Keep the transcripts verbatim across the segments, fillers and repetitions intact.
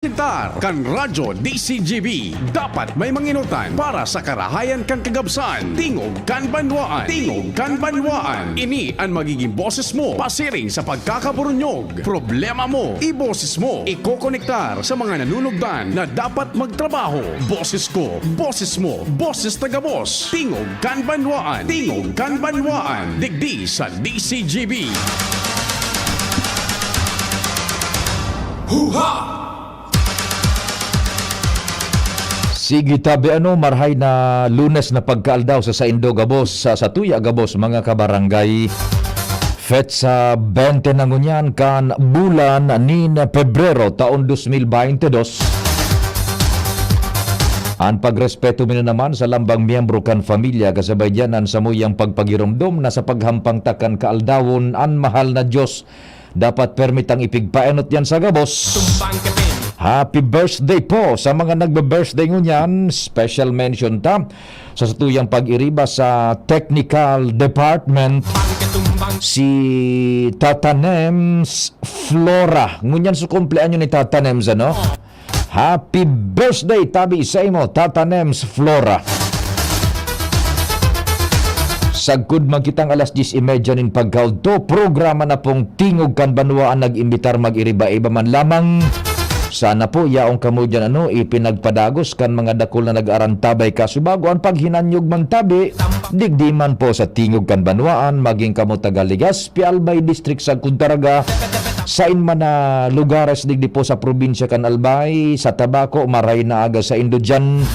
Presentar kan Radyo D C G B. Dapat may manginutan para sa karahayan kan kagabsan. Tingog kan Banwaan. Tingog kan Banwaan. Ini an magiging boses mo pasiring sa pagkakaburunyog. Problema mo, iboses mo. Ikokonektar sa mga nanunugdan na dapat magtrabaho. Boses ko, boses mo, boses taga-boss. Tingog kan Banwaan. Tingog kan Banwaan. Digdi sa D C G B. Huha! Sige, tabi ano, marhay na Lunes na pagkaaldaw sa saindo gabos, sa, sa tuya gabos, mga kabarangay. Petsa bente na ngunyan kan bulan nin Pebrero, taon dos mil baynte dos. An pagrespeto mi na naman sa lambang miyembro kan pamilya, kasabay diyan an samuyang pagpagiromdom na sa paghampang ta kan kaaldawon, an mahal na Diyos dapat permitang ipigpaenot yan sa gabos. Happy birthday po sa mga nagbe-birthday ngunyan. Special mention ta sa satuyang pag-iriba sa technical department, si Tata Nems Flora. Ngunyan su kumpleanyo ni Tata Nems, ano? Happy birthday, tabi sa imo, Tata Nems Flora. Sagkod man kitang alas diyes y media nin pagkaudto, programa na pong Tingog kan Banwaan nag-imbitar mag-iriba-iba man lamang. Sana po yaon kamo diyan, ano, ipinagpadagos kan mga dakul na nag-arantabay kasubago an paghinanyog man tabi, digdi man po sa Tingog kan Banwaan, maging kamo taga Legazpi, Albay District, sagkod Caraga, sain man na lugares digdi po sa probinsya kan Albay, sa Tabaco, maray na aga saindo diyan.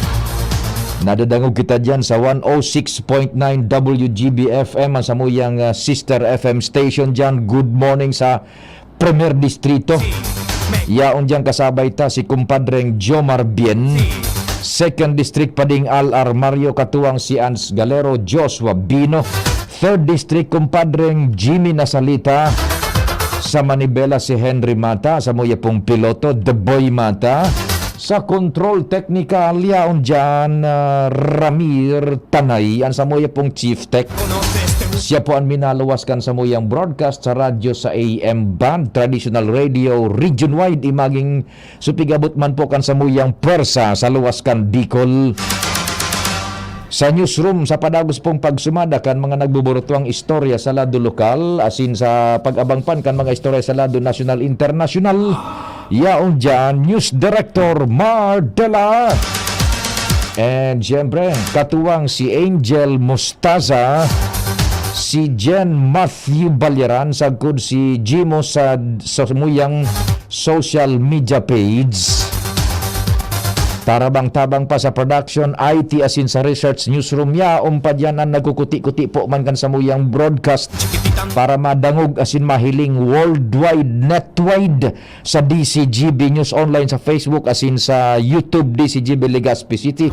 Nadadangog kita diyan sa one oh six point nine W G B F M, ang samuyang, ah, sister F M station diyan. Good morning sa Primer Distrito. Yaon diyan kasabay ta si Kumpadreng Jomar Bien. Second District, Pading Al Armario, katuwang si Ans Galero, Joshua Bino. Third District, Kumpadreng Jimmy Nasalita. Sa manibela, si Henry Mata. Samuya pong piloto, The Boy Mata. Sa control technical, yaon diyan, ah, Ramir Tanay, an samuya pong chief tech. Siya po an minaluwas kan samuyang broadcast sa radyo sa A M band, traditional radio, region-wide, imaging supigabot man po kan samuyang pwersa sa luwas kan Bicol. Sa newsroom, sa padagos pong pagsumada kan mga nagbuburutwang istorya sa lado lokal, asin sa pag-abang pan kan mga istorya sa lado nasyonal, internasyonal, yaon diyan, News Director Mar Dela. And siyempre, katuwang si Angel Mostaza, si Jen Matthew Balyaran, sagkod si Jimo sa, sa samuyang social media page. Tarabang-tabang pa sa production, I T asin sa research newsroom, yaon pa diyan an nagkukuti-kuti po man kan samuyang broadcast para madangog asin mahiling worldwide, netwide sa D C G B News Online sa Facebook asin sa YouTube D C G B Legazpi City.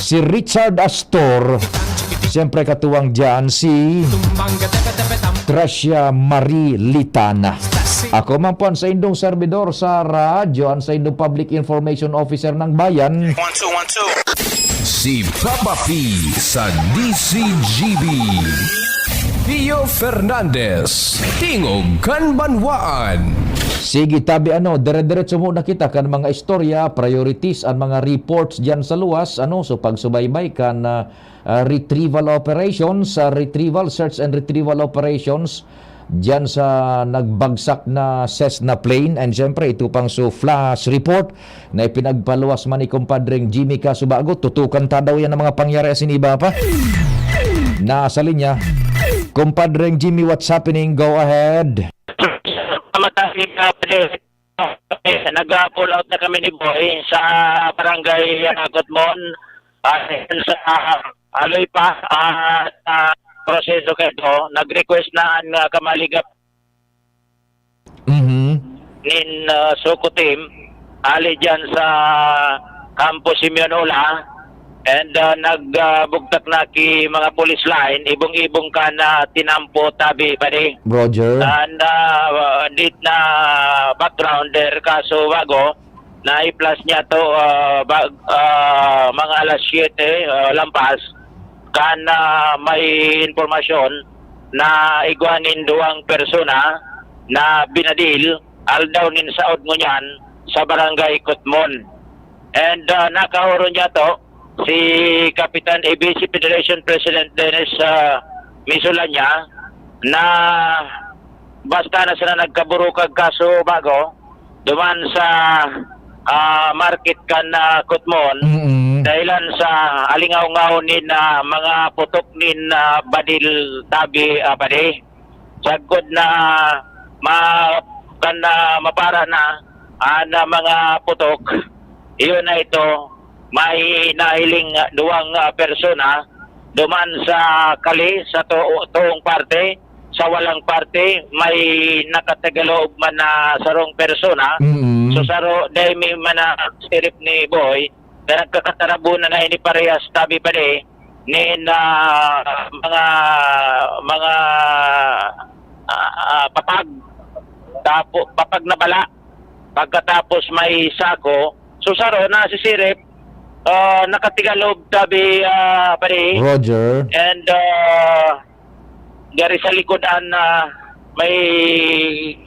Si Richard Astor, siyempre katuwang diyan si Gracia Marie Litana. Ako man po an saindong servidor sa radyo, an saindong Public Information Officer ng Bayan. One, two, one, two. Si Papa P sa D C G B. Pio Fernandez, Tingog kan Banwaan. Sige, tabi ano, dire-diretso muna kita kan mga istorya, priorities, an mga reports diyan sa luwas, ano, so pagsubaybay kan, ah, ah, retrieval operations, sa retrieval, search and retrieval operations, diyan sa nagbagsak na Cessna plane, and siyempre, ito pang so flash report na ipinagpaluwas man ni Kumpadreng Jimmy Casubago. Tutukan ta daw yan ang mga pangyari asin iba pa. Nasa linya. Kumpadreng Jimmy, what's happening? Go ahead. Matapos na, pwede, nag-pull out na kami ni Boy sa barangay, ah, Cotmon. Ah, sa Aloy pa, ah, sa proseso kayo, nag-request na ang, ah, kamaligap Mhm. nin, ah, Suko team, ali dyan sa Campo Simeon Ola, and, ah, nag, ah, bugtak na ki mga police line, ibong-ibong ka na tinampo tabi, pare. Roger. And, ah, dit na background, der kaso bago, na i-plus niya to, ah, bag-, ah, mga alas siyete, ah, lampas, kan, ah, may impormasyon na igwa nin duwang persona na binadil, aldaw nin saod ngunyan, sa Barangay Kutmon. And, ah, nakaoro niya to, si Kapitan A B C Federation President Dennis, ah, Misulanya, na basta na sila nagkaburukag kaso bago, duman sa, ah, market kan, ah, Kutmon, Mm-mm. dahilan sa alingaw-ngaw nin, ah, mga putok nin, ah, badil tabi, ah, padi. Sagkod na ma-, kan, ah, mapara na an, ah, mga putok, iyon na ito, may nahiling, ah, duwang, ah, persona duman sa kali sa to-, toong parte, sa walang parte, may nakatagaloob man na sarong persona. Mm. So, saro, dahil may man na sirip ni Boy, na nagkakatarabunan na ini parehas tabi pa di, nin, ah, mga, mga, ah, ah, papag, tapo-, papag na bala, pagkatapos may sako. So, saro, nasisirip, ah, nakatigalog tabi, ah, pare. Roger. And, ah, gari sa likod an, ah, may,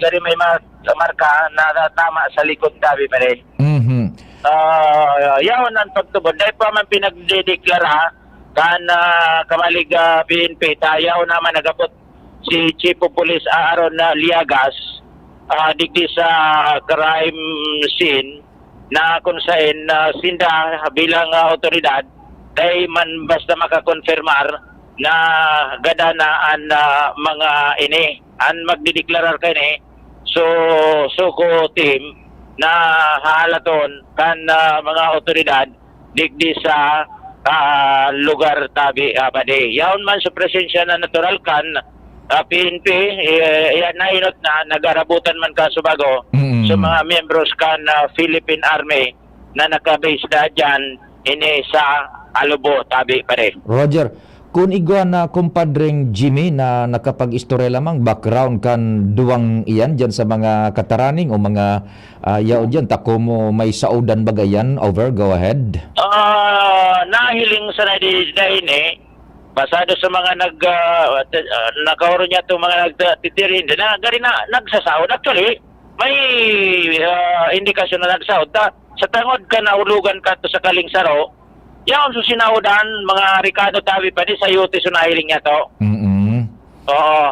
gari may ma-, marka na tama sa likod tabi, pare. Mhm. Ah, yaon ang pagtubod. Dahil pa man pinagdedeklara kan, ah, kamalig, ah, P N P, ta yaon naman nagabot si Chief of Police Aaron, ah, Liagas, ah, digdi sa crime scene na kung saen, ah, sinda bilang, ah, awtoridad, dai man basta makakonfirmar na gadan na an, ah, mga ini, an magdedeklarar kaini. So, SOCO team na hahalaton kan, ah, mga awtoridad digdi sa, ah, lugar tabi, ah, padi. Yaon man sa presensya na natural kan, ah, P N P, eh, ya-, nainot na nag-arabutan man kaso bago Mm. sa mga miyembros kan, ah, Philippine Army na naka-base na diyan, ini sa Alubo, tabi, pare. Roger, kun igwa na kumpadreng Jimmy na nakapag-istorya lamang, background kan duwang iyan diyan sa mga kataraning o mga, ah, yaon diyan, ta komo may saodan baga yan. Over, go ahead. Ah, nahiling sa nadi-, dahil eh, basado sa mga nag-, ah, t-, ah, nakaoro niya itong mga nagtitirin, na gari na, nagsasaod. Actually, may, ah, indikasyon na nagsaod. Ta, sa tangod ka naulugan ka to sa kaling saro, yaon sa sinaodan, mga rikado tabi pa di sa yuti, so nahiling niya to. Mm-mm. Oo.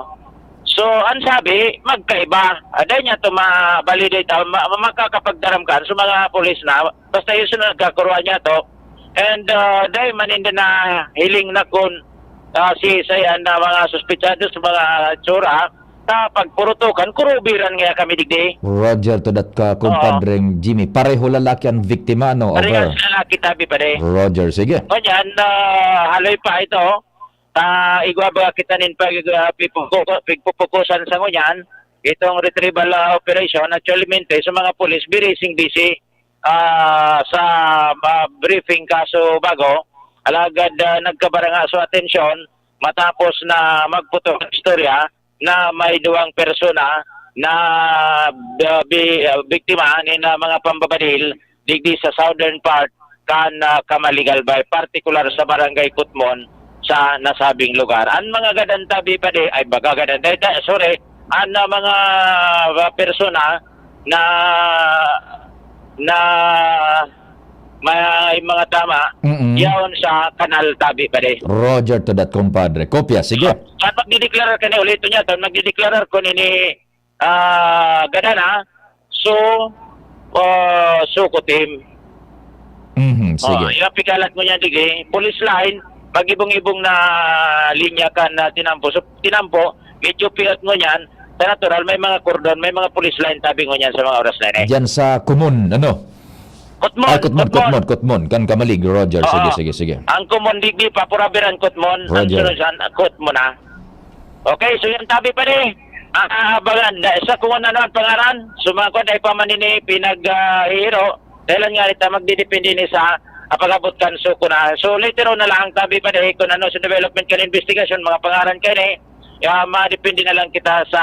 So, ang sabi, magkaiba. Ah, dahil niya to ma-validate, ah, ma-, ma-, makakapagdaram ka sa mga pulis na, basta yun sa nagkakuruan niya to. And, ah, dahil maninda na hiling na kun, ah, si Sayan na mga suspetsado sa mga tsura, sa pagpurutukan, kurubiran nga kami digdi. Roger, to that ka, Oo. Kumpadreng Jimmy. Pareho lalaki ang biktima, no? Parehas Over. Lalaki tabi pa di. Roger, sige. Ngunyan, ah, haloy pa ito. Ta igwa ba kita nin pag, ah, pipuko-, pigpupukusan sa ngunyan, itong retrieval, ah, operation, actualmente, sa mga pulis, busy, busy, ah, sa, ah, briefing kaso bago, alagad, ah, nagkabaranga sa atensyon, matapos na magputok ang istorya na may duwang persona na, ah, bi-, ah, biktima nin, ah, mga pambabadil, digdi sa southern part kan, ah, Camalig, Albay, partikular sa Barangay Kutmon sa nasabing lugar. An mga gadan tabi pa di, ay, baga gadan, dahil, dahil, sorry, an, ah, mga, ah, persona na, na may mga tama, Mm-mm. yaon sa kanal tabi pa di. Roger to that, compadre. Kopya, sige. Kan magdideklarar ka ni, ulit niya, kan magdideklarar ko ni, ni ah, gadan, ha? So, ah, SOCO team. Mhm, sige. Oh, yung pikalat mo niyan, dige, police line, mag-ibong-ibong na linya kan, ah, tinampo. So, tinampo, medyo piot mo niyan, sa natural, may mga kordon, may mga police line, tabi mo niyan sa mga oras na yan, eh. Diyan sa Kumon, ano? Kutmon, Ah, Kutmon, Kutmon. Kutmon, Kutmon. Kan Camalig, Roger. Sige, Oo. sige, sige. Ang Kumon, digdi pa, purabiran Kutmon. Ang Roger. Sunod saan, Kutmon, ha? Okay, so yan tabi pa ni. Ah, abangan. Da-, sa kung ano ang pangaran, sumakot ay pamanini, pinag, ah, hihiro. Dahil nga ito, magdidepende ni sa, ah, pag-abot kan SOCO na. So, later on na lang, tabi pa ni, kung ano sa development kan investigasyon, mga pangaran kayo ni, ah, madepende na lang kita sa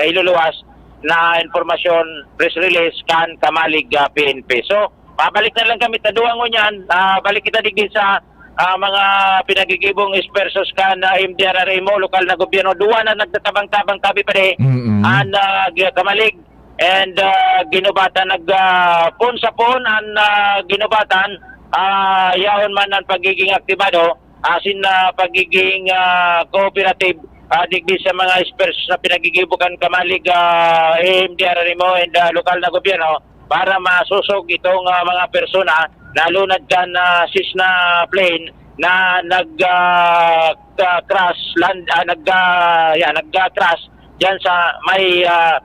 iluluwas na impormasyon, press release, kan Camalig, ah, P N P. So, pabalik na lang kami, taduan ngunyan, ah, balik kita digdi sa ah, mga pinagigibong esfuerzos kan, ah, M D R R M o lokal na gobyerno. Duwa na nagtatabang-tabang tabi pa di. Mm-mm. An, ah, gi-, Camalig, And, ah, ginubatan nag, ah, pon sa pon an, ah, ginubatan, ah, yaon man an pagiging aktibado, asin na pagiging, ah, cooperative, ah, digdi sa mga experts na pinagigibo kan Kamalig, ah, M D R R M O and, ah, lokal na gobyerno para masosog itong, ah, mga persona, lalo na dyan, ah, Cessna plane na nag, ah, ka-, crash land, ah, nag, ah, yan, nag, ah, crash dyan sa may, ah,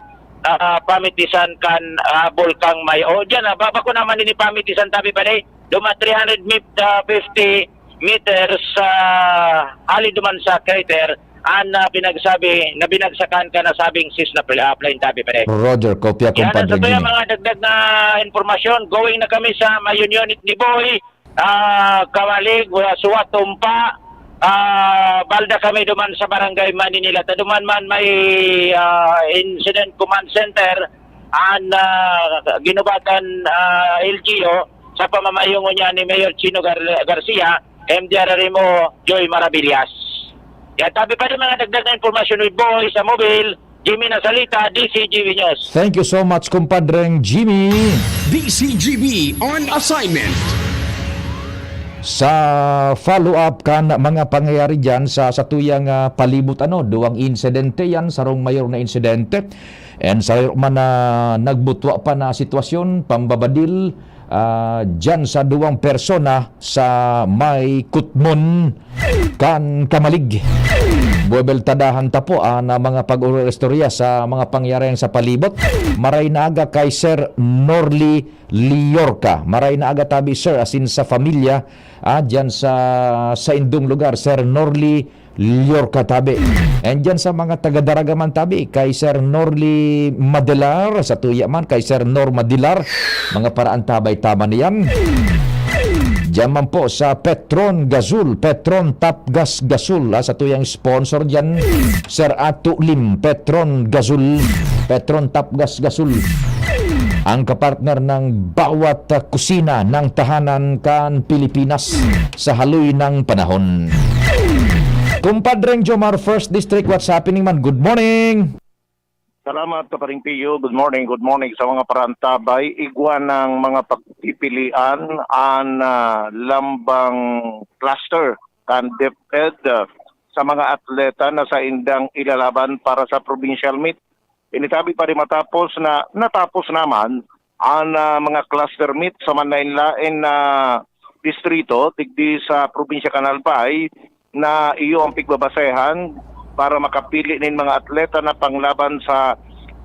ah, pamitisan kan, ah, Bulkang Mayo. O, dyan, ah, baba ko naman ini pamitisan, tabi pa di. Duma three hundred met-, ah, fifty meters, ah, hali duman sa crater, an, ah, pinagsabi na binagsakan kan nasabing Cessna pl-, ah, plane, tabi pa di. Roger, kopya, Yan ang kumpadre sa tuya Jimmy. Mga dagdag na impormasyon. Going na kami sa Mayon Unit ni Boy, ah, Kamalig, wala, Suwat, Tumpa, ah, balda kami duman sa Barangay Maninila. Ta duman man may, ah, Incident Command Center, an, ah, ginubatan, ah, L G U, sa pamamayo ngunyan ni Mayor Chino Gar-, Garcia, M D R R M O, Joy Maravillas. Yan, tabi pa rin mga dagdag na impormasyon with Boy sa Mobile, Jimmy Nasalita, D C G B News. Thank you so much, kumpadreng Jimmy. D C G B on assignment. Sa follow-up kan mga pangyayari diyan sa satuyang, ah, palibot, ano, duwang insidente yan, sarong mayor na insidente. And sa man na nagbutwa pa na sitwasyon, pambabadil, ah, diyan sa duwang persona sa may Kutmon kan Kamalig. Buwebeltadahan ta po, ah, na mga pag-ururistorya sa mga pangyarihan sa palibot. Maray na aga kay Sir Norly Liorca. Maray na aga tabi, sir, asin sa pamilya, ah, diyan sa, sa indong lugar, Sir Norly Liorca tabi. And diyan sa mga taga Daraga man tabi, kay Sir Norly Madelar, sa tuya man, kay Sir Nor Madilar, mga paraan tabay-tabay niyan. Diyan man po sa Petron Gazul, Petron Top Gas Gazul, ah, sa tuyang sponsor diyan, Sir Ato Lim, Petron Gazul, Petron Top Gas Gazul. Ang kapartner ng bawat, ah, kusina ng tahanan kan Pilipinas sa haloy ng panahon. Kumpadreng Jomar, First District, what's happening man? Good morning! Salamat, Kaparing Pio. Good morning, good morning sa mga parantabay. Igwa ng mga pagpipilian an, ah, lambang cluster kan DepEd, ah, sa mga atleta na saindang ilalaban para sa provincial meet. Initabi pa rin matapos na, natapos naman an, ah, mga cluster meet sa manlaen-laen na distrito digdi sa probinsya kan Albay, na iyo ang pigbabasehan para makapili nin mga atleta na panglaban sa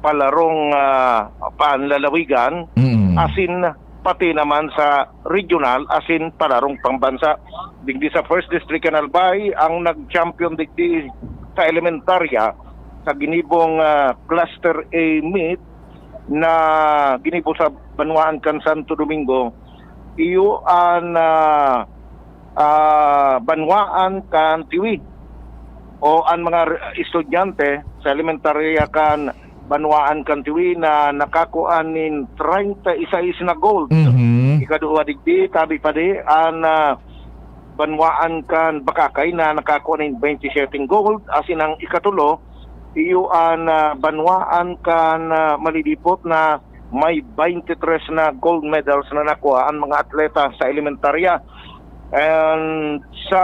palarong, ah, panlalawigan, Mm. asin pati naman sa regional asin palarong pambansa. Digdi sa First District kan Albay, ang nag-champion digdi sa elementarya sa ginibong, ah, Cluster A meet na ginibo sa banwaan kan Santo Domingo, iyo an, ah, ah, banwaan kan Tiwi o an mga re-, estudyante sa elementarya kan banwaan kan Tiwi na nakakua nin treinta y seis na gold. Mhm. Ikaduwa digdi, tabi pa di, an, ah, banwaan kan Bakakay na nakakua nin twenty-seven gold, asin ang ikatulo, iyo an, ah, banwaan kan, ah, Malilipot na may twenty-three na gold medals na nakuha an mga atleta sa elementarya. And sa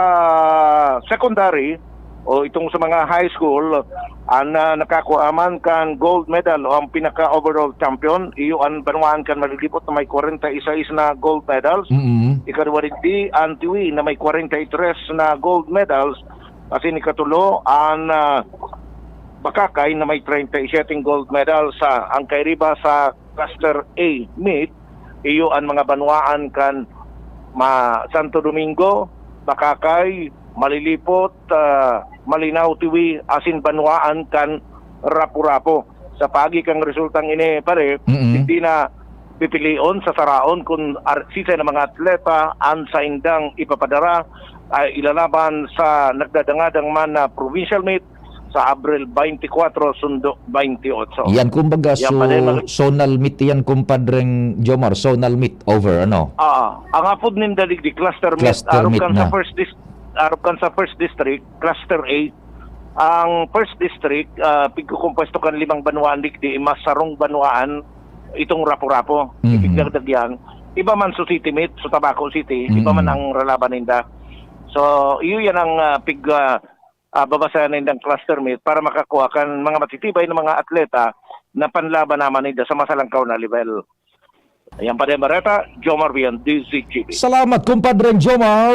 secondary, o itong sa mga high school, an, ah, nakakuha man kan gold medal o ang pinaka-overall champion, iyo an banwaan kan Malilipot na may kwarenta y seis na gold medals. Mm. Ikaduwa digdi, an Tiwi na may kwarenta y tres na gold medals. Asin ikatulo, an, ah, Bakakay na may treinta y siete gold medals. Ang kairiba sa Cluster A meet, iyo an mga banwaan kan ma-, Santo Domingo, Bakakay, Malilipot, ah, Malinao, Tiwi, asin banwaan kan Rapu-Rapu. Sa paagi kan resultang ini, pare, Mm-mm. hindi na pipilion sa saraon kun ar-, siisay na mga atleta an saindang ipapadara, ay ilalaban sa nagdadangadang man na provincial meet sa Abril twenty-four sundo twenty-eight. Yan, kumbaga, Yan so, pa din, mag- zonal meet yan, kumpadreng Jomar, zonal meet over, ano? Ah, ang apod ninda digdi, cluster meet. Cluster Arog meet kan sa na. First dis-, arog kan sa first district, cluster A. Ang first district, ah, pigkukompuesto kan limang banwaan digdi, mas sarong banwaan itong Rapu-Rapu. Mhm. Ipigdagdag yan. Iba man sa City Mit, sa Tabaco City, iba man Mhm. ang ralaban ninda. So, iyo yan ang, ah, pig, ah, ah, babasayan nindang cluster meet para makakuha kan mga matitibay na mga atleta na panlaban naman ninda sa masalangkaw na level. Ayan pa din, Bareta, Jomar Vian, D Z G B. Salamat, kumpadreng Jomar.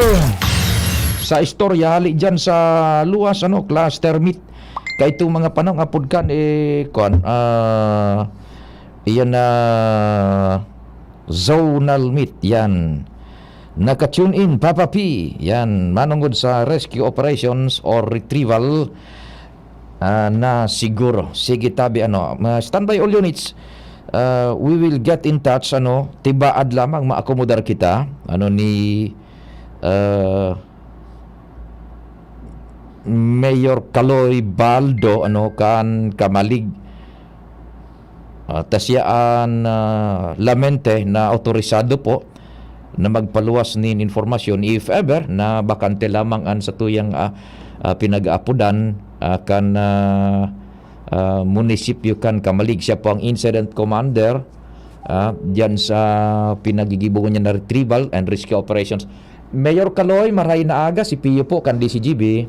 Sa istorya, hali dyan sa luwas, ano, cluster meet. Kay itong mga panahon, apod kan, eh, kuwan, ah, iyan na zonal meet, yan. Naka-tune in, Papa P, yan, manungod sa rescue operations or retrieval, ah, na siguro. Sige, tabi, ano, ma-, standby all units. Ah, we will get in touch, ano, tibaad lamang maakomodar kita, ano, ni, ah, Mayor Kaloy Baldo, ano, kan Kamalig. Ah, ta siya an, ah, lamente na autorisado po na magpaluwas nin informasyon if ever na bakante lamang an satuyang, ah, ah, pinag-aapodan, ah, kan, ah, ah, munisipyo kan Kamalig. Siya po ang incident commander, ah, diyan sa pinagigibohon niya na retrieval and rescue operations. Mayor Kaloy, maray na aga, si Pio po kan D C G B.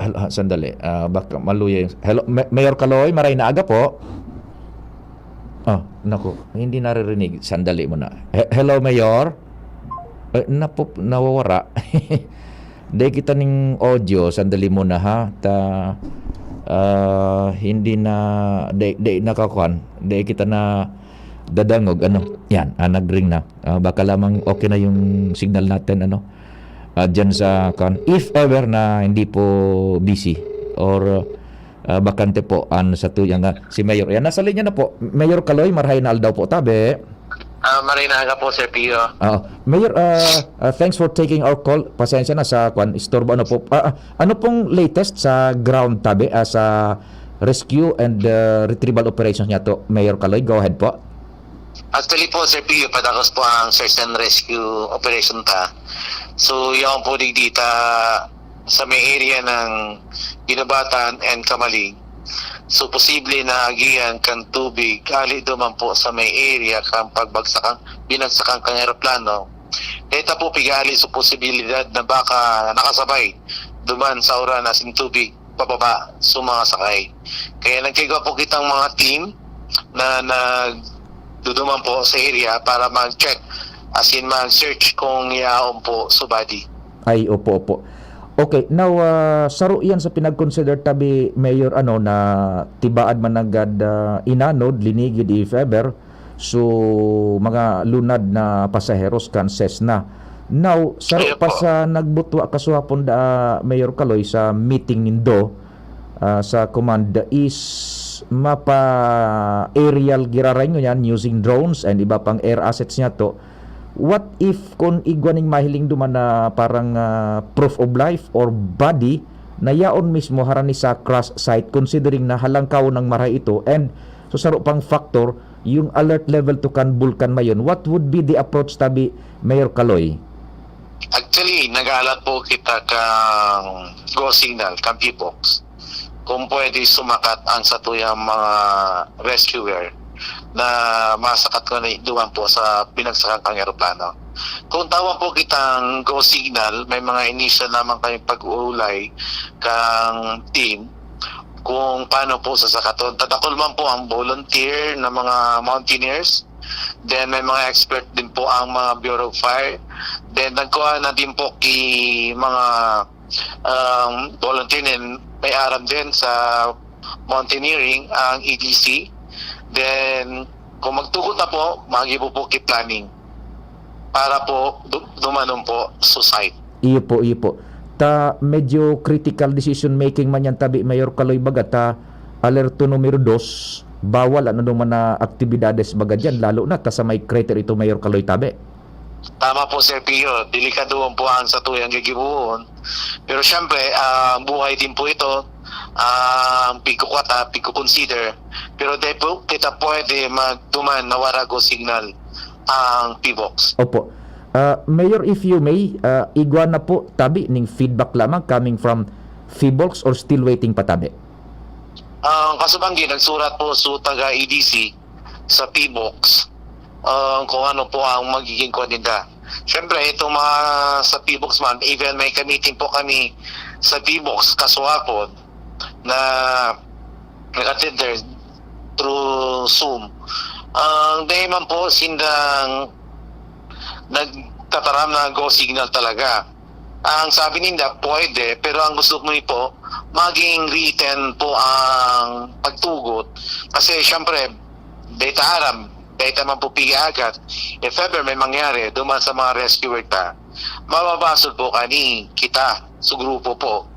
Hal-, ah, sandali, ah, baka maluya yung, hello, Ma-, Mayor Kaloy, maray na aga po. Ah, naku, hindi naririnig. Sandali muna. He-, hello, Mayor? Eh, napup-, nawawara. Dai kita ning audio, sandali muna, ha. Ta, ah, hindi na, dai, dai nakakuan, dai kita nadadangog, ano. Yan, ah, nag-ring na. Ah, baka lamang okay na yung signal natin, ano. Ah, dyan sa, kan, if ever na hindi po busy or, ah, bakante po an satuyang, ah, si Mayor. Yan, nasa linya na po. Mayor Kaloy, marahay na aldaw po, tabi. Ah, maray na aga po, Sir Pio. Oo. Mayor, ah, ah, thanks for taking our call. Pasensya na sa, kwan, istorbo. Ano po, ah, ah, ano pong latest sa ground, tabi, ah, sa rescue and, ah, retrieval operations niya to, Mayor Kaloy? Go ahead po. Actually po, Sir Pio, padakos po ang search and rescue operation ta. So, yaon po digdi ta sa may area ng Guinobatan and Camalig. So, posible na agihan kan tubig, hali duman po sa may area kan pagbagsakan, binagsakan kan eroplano. Deta po pighali sa posibilidad na baka nakasabay duman sa uran asin tubig pababa sa mga sakay. Kaya nagkaigwa po kitang mga team na nagduduman po sa area para mag-check, as in mag-search kung yaon po sa body. Ay, opo, opo. Okay, now, ah, saro iyan sa pinag-consider tabi, Mayor, ano, na tibaad man nanggad, ah, inanod, linigid, if ever, so, mga lunad na pasaheros kan Cessna. Now, saro Ayun pa po. Sa nagbutwa kasuhapon da, Mayor Kaloy, sa meeting nindo, ah, sa command is mapa-aerial giraray ngunyan using drones and iba pang air assets niya to. What if kun igwa ning mahiling duman na parang, ah, proof of life or body na yaon mismo harani sa crash site, considering na halangkawon nang marahay ito, and so saro pang factor, yung alert level to kan Bulkan Mayon? What would be the approach tabi, Mayor Kaloy? Actually, nag-aalat po kita kang go signal, kang P-box. Kung pwede sumakat ang satuyang mga rescuer na masakat ko na duman po sa binagsakan kang eroplano. Kung tawan po kitang go signal, may mga initial naman kami pag-uulay kang team kung paano po sasakaton. Tadakol man po ang volunteer na mga mountaineers. Then may mga expert din po ang mga Bureau of Fire. Then nagkuha na din po ki mga, um, volunteer din, may aram din sa mountaineering ang E D C. Then kung magtugot na po, magibo po ki planning para po du-, dumanon po sa site. Iyo po, iyo po. Ta medyo critical decision making man yan tabi, Mayor Kaloy, baga ta alerto numero dos, bawal ano duman na aktibidades baga diyan, lalo na ta sa may crater ito, Mayor Kaloy, tabi. Tama po, Sir Pio. Delikadoon po ang satuyang gigibohon. Pero siyempre, ah, buhay din po ito. Ah, ang pigkukwata, pigkukonsider. Pero di po kita pwede magduman na wara go signal ang P-box. Opo. Ah, Mayor, if you may, ah, igwa na po tabi ning feedback lamang coming from PHIVOLCS or still waiting pa tabi? Ang kasubanggi, nagsurat po sa taga E D C sa PHIVOLCS, ah, kung ano po ang magiging kuwan ninda. Siyempre, itong mga sa PHIVOLCS man, even may ka-meeting po kami sa PHIVOLCS kasuhapon na nag-attend there through Zoom. Ang dahil man po, sindang nagtataram na go signal talaga. Ang sabi ninda, pwede, pero ang gusto ko po, maging written po ang pagtugot. Kasi, siyempre, data aram, data man po piya agad. If ever may mangyari, duman sa mga rescuer ta, mababasol po kani kita sa grupo po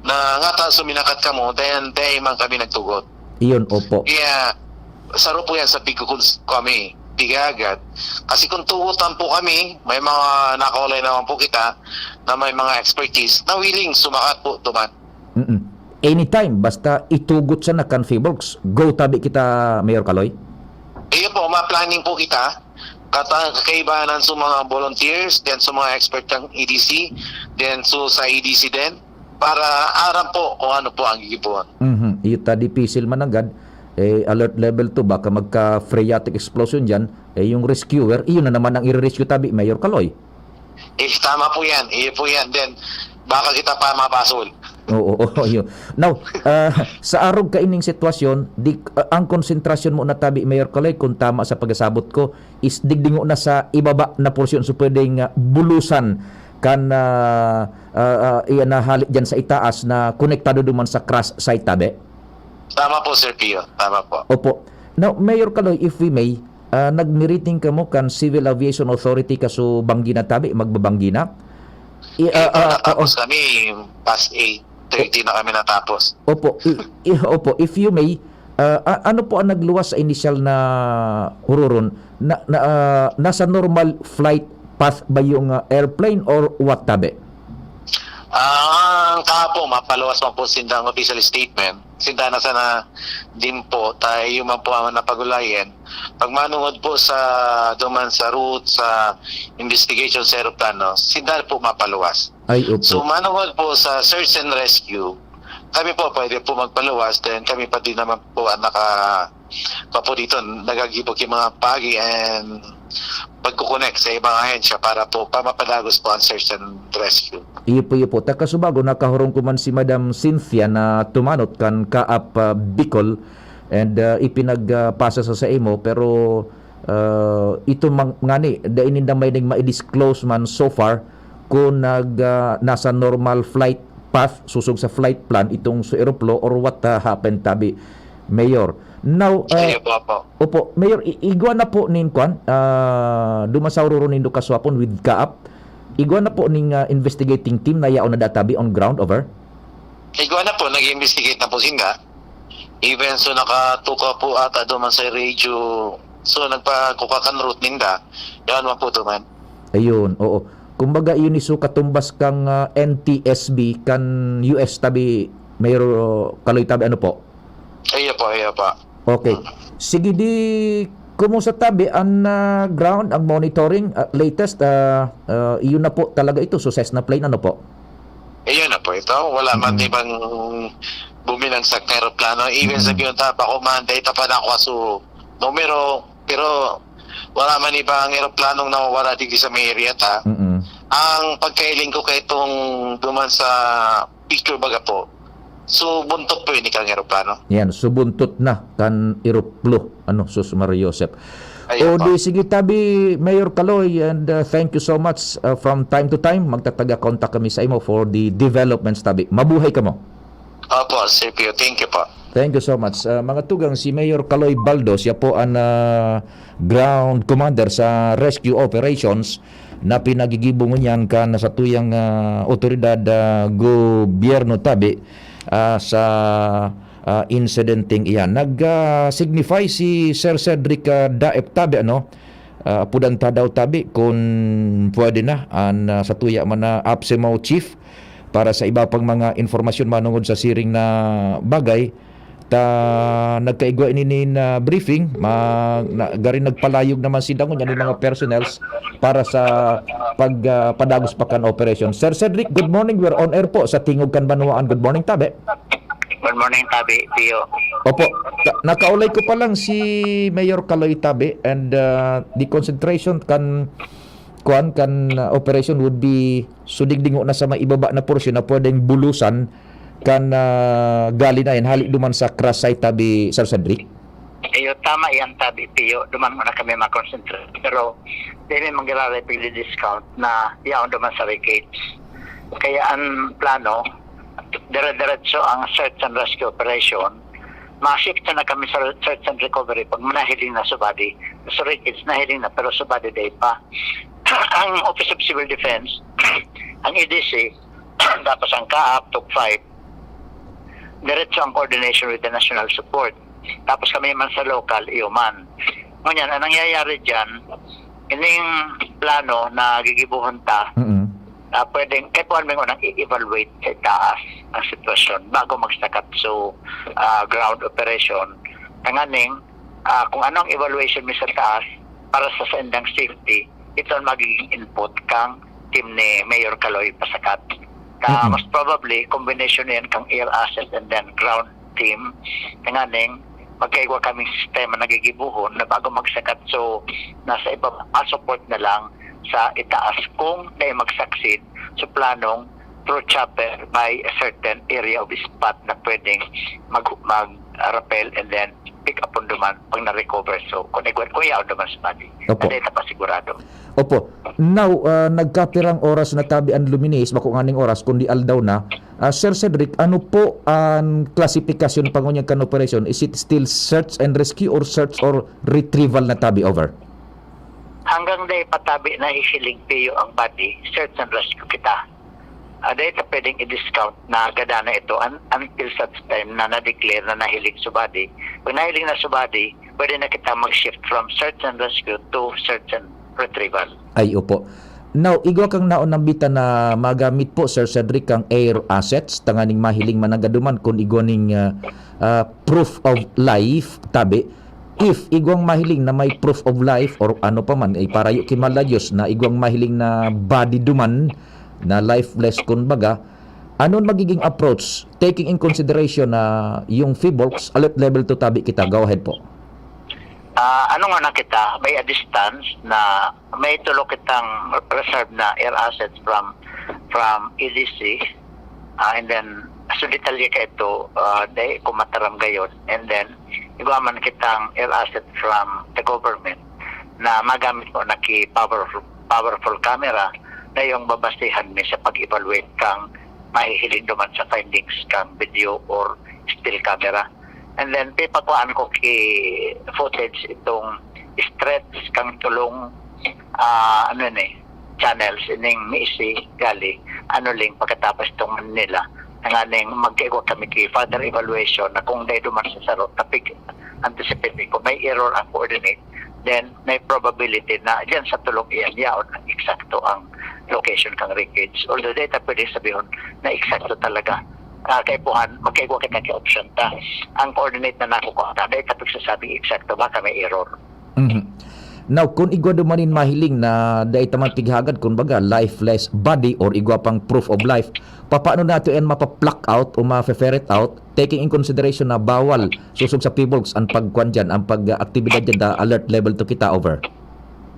na ngata suminakat kamo, then dai man kami nagtugot. Iyon, opo. Kaya, saro po yan sa pigkukuns kami, piga agad. Kasi kung tugutan po kami, may mga nakaulay naman po kita na may mga expertise na willing sumakat po duman. Mm-mm. Anytime, basta itugot siya na kan PHIVOLCS, go tabi kita, Mayor Kaloy? Iyo po, ma-planning po kita. Kata-, kakaibahan sa mga volunteers, then sa mga expert ng E D C, then so sa E D C din, para aram po kung ano po ang gigibuan. Mhm. Iyo ta, dipisil mananggad, eh, alert level two, baka magka-phreatic explosion diyan, eh, yung rescuer, iyon na naman ang i-rescue tabi, Mayor Kaloy. Eh, tama po yan. Iyo po yan. Then, baka kita pa mabasol. Oo, oo, yun. Now, ah, sa arog kaining sitwasyon, di, ah, ang konsentrasyon mo na tabi, Mayor Kaloy, kung tama sa pagkasabot ko, is digdi ngona sa ibaba na porsyon. So, pwedeng, ah, bulusan kan, ah, ah, ah, iyan na hali dyan sa itaas na konektado duman sa crash site, tabi? Tama po, Sir Pio. Tama po. Opo. Now, Mayor Kaloy, if we may, ah, nagmiriting kamo kan Civil Aviation Authority kaso banggi na tabi, magbabanggi na? I-, Ito, ah, ah, natapos oo. Kami past eight thirty na kami natapos. Opo, i-, i-, opo, if you may, ah, a-, ano po ang nagluwas sa inisyal na huroron? Na, na, ah, nasa normal flight path ba yung, ah, airplane or what tabi? Ah, ang kahapon, mapaluwas man po sindang official statement. Sinda na sana din po, tayo man po ang napagulayan. Pag manungod po sa duman sa route, sa investigation sa aeroplano, sinda po mapaluwas. Ay, opo. So, manungod po sa search and rescue, kami po pwede po magpaluwas, then kami pa din naman po ang naka-, pa po dito, nagagibo yung mga pagi and pagkukonek sa ibang ahensya para po pa mapadagos po ang search and rescue. Iyo po, iyo po. Ta kasubago, nakahurong ko man si Madam Cynthia na tumanot kan Kaap, ah, Bicol, and, ah, ipinag, ah, pasa sa, sa imo, pero, ah, ito mang-, ngani, dai ninda may nag ma-disclose man so far kung nag, ah, nasa normal flight path, susog sa flight plan, itong su eroplo or what, ah, happened, tabi, Mayor. Now, ah, Sige po, po. Opo, Mayor, i-, igwa na po nin kwan, ah, duman sa huroron nindo kasuhapon with Kaap. Igwa na po ning, ah, investigating team na yaon na databi on ground, over? Igwa na po, nag-investigate na po sinda. Even so, nakatuka po ata duman sa radio. So, nagpakuka kan route ninda. Yan man po duman. Ayun, oo. Kumbaga, yun iso katumbas kang, ah, N T S B, kan U S tabi, Mayor Kaloy tabi, ano po? Iyo po, iyo po. Okay. Sige, di, kumusta tabi ang, ah, ground, ang monitoring, ah, latest, ah, ah, iyon na po talaga ito, so Cessna plane, ano po? Iyon na po ito. Wala man Mm. ibang buminagsak na eroplano. Even Mm. sabihin ta, bako man, dahil pa na ako, so, numero, pero wala man ibang eroplanong nawawala dito sa may area ta. Mm. Ang pagkailing ko kay itong duman sa picture baga po. So, buntot po yun, ikang eroplano. Yan, so buntot na kan eroplo, ano, sus Maria Joseph. Ayun O po. Di, sige, tabi, Mayor Kaloy, and, uh, thank you so much. Uh, from time to time, magtataga contact kami sa imo for the developments, tabi. Mabuhay ka mo. Opo, Sir Pio. Thank you po. Thank you so much. Uh, mga tugang, si Mayor Kaloy Baldo, siya po ang, uh, ground commander sa rescue operations na pinagigibo ngunyan kan satuyang, ah, otoridad, ah, gobyerno tabi, ah, sa, ah, insidenteng iyan. Nag, ah, signify si Sir Cedric, ah, Daep tabi, ano, ah, apodan ta daw tabi, kun pwede na, an, ah, satuya man na APSEMAU chief para sa iba pang mga impormasyon manungod sa siring na bagay. ta nagkaigwa ini nin, ah, briefing, ma-, na, gari nagpalayog naman sinda ngunyan nin mga personnels para sa pag, ah, padagos pa kan operasyon. Sir Cedric, good morning. We're on air po sa Tingog kan Banwaan. Good morning, tabi. Good morning, tabi, Pio. Opo. Ka-, nakaulay ko pa lang si Mayor Kaloy, tabi, and, ah, the concentration kan, kuan, kan, ah, operation would be sudigdingo na sa may ibaba na porsyon na pwedeng bulusan kan, ah, gali na yan, hali duman sa crush site, tabi, Sir Cedric? Iyo, tama yan, tabi, Pio. Duman muna kami makonsentrate. Pero, di mi manggiraray pigdi-discount na yaon duman sa wreckage. Kaya ang plano, dire-diretso ang search and rescue operation. Ma-shift na kami sa search and recovery pag nahiling na subadi. Sa wreckage, nahiling na, pero subadi day pa. Ang Office of Civil Defense, ang E D C, tapos ang CAAP, TOC five, diretso ang coordination with the national support. Tapos kami man sa local, iyo man. Ngunyan, ang nangyayari dyan, ining plano na gigibuhon ta, Mm-mm. ah, pwedeng, kaya po may unang i-evaluate sa taas ang sitwasyon bago magsakat so, ah, ground operation. Tanganing, ah, kung anong evaluation mi sa taas para sa saindang safety, ito ang magiging input kang team ni Mayor Kaloy pasakat. Ka, Mm-mm. most probably, combination yan kang air asset and then ground team. Tanganing, magkaigwa kaming sistema na gigibuhon na bago magsakat. So, nasa iba, ah, support na lang sa itaas kung na mag-succeed. So, planong through chopper by a certain area of spot na pwedeng mag, mag, ah, rappel and then pick up on duman pag na-recover. So, kung igwa, kung yaon duman sa body. Opo. Hindi ito pa sigurado. Opo. Now, ah, nagkapirang oras na tabi ang luminis, bako nganing oras, kundi aldaw na. Ah, Sir Cedric, ano po ang klasifikasyon pa ngunyan kan operasyon? Is it still search and rescue or search or retrieval na tabi? Over. Hanggang dai pa tabi na hisiling piyo ang body, search and rescue kita. Ah, dai ta pwedeng i-discount na gada na ito un-, until such time na na-declare na nahiling so body. Pag nahiling na so body, pwede na kita mag-shift from search and rescue to search and retrieval. Ay, opo. Now, igwa kang naon nambitan na magamit po, Sir Cedric, kang air assets, tanganing mahiling man ang gaduman kun igwa ning, ah, ah, proof of life, tabi. If igwang mahiling na may proof of life or ano pa man, iparayo ki Mahal na Diyos na igwang mahiling na body duman na lifeless, kumbaga, ano ang magiging approach, taking in consideration na yung PHIVOLCS, alert level two tabi kita? Go ahead po. Ah, ano nga na kita, may a distance na may tulo kitang reserve na air assets from, from E D C, ah, and then, so detalye ka ito, ah, dai ko mataram gayon, and then, igwa man kitang air asset from the government na magamit mo na ki powerful, powerful camera na yung babasihan mi sa pag-evaluate kang mahihiling duman sa findings kang video or still camera. And then, pipakuhaan ko ki footage itong stretch kang tulong, ah, ano ni, channels, ining Misi, Gali, Anuling, pagkatapos itong Manila. Nganing magkaigwa kami ki further evaluation na kung dai duman sa saro, tapig anticipate ko, may error ang coordinate, then may probability na diyan sa tulong iyan, yaon ang eksakto ang location kang wreckage. Although dai ta pwede sabihon na eksakto talaga. Ah, kaipuhan, magkaigwa kita ki option ta. Ang coordinate na nakukuha ta, dai ta pagsasabi eksakto, baka may error. Mhm. Now, kun igwa duman nin mahiling na dai ta man pighagad, kumbaga, lifeless body or igwa pang proof of life, papaano nato yan mapa-pluck out o mafe-ferret out, taking in consideration na bawal sosog sa PHIVOLCS ang pagkuan dyan, ang pag-aktibidad dyan, the alert level two kita? Over.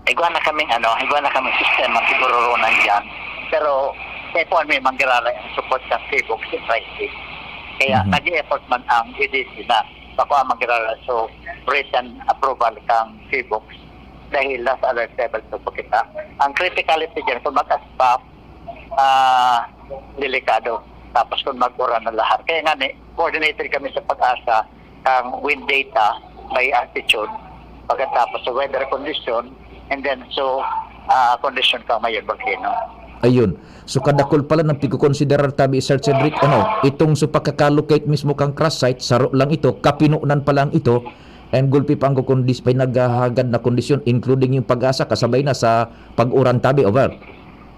Igwa na kaming, ano, igwa na kaming sistema, siguro ro nandyan. Pero, kaya po may manggiraray ang support sa PHIVOLCS in writing. Kaya, Mhm. nag-i-effort man ang E D C na bako ang manggiraray. So, written approval kang PHIVOLCS dahil nasa alert level two po kita. Ang criticality dyan, kung mag-aspa, ah, delikado. Tapos kung mag-uran na lahar. Kaya nga ni, coordinated kami sa PAGASA, kang wind data by altitude, pagkatapos sa weather condition, and then so, ah, condition kang mayon volcano. Ayun. So, kadakul pala ng pagkukonsiderar tabi, Sir Cedric, ano, itong sa pagkakalocate mismo kang crash site, saro lang ito, kapinonan pa lang ito, and gulpi pa ang kukondis-, pinaghahagad na kondisyon, including yung PAGASA, kasabay na sa pag-uran tabi. Over.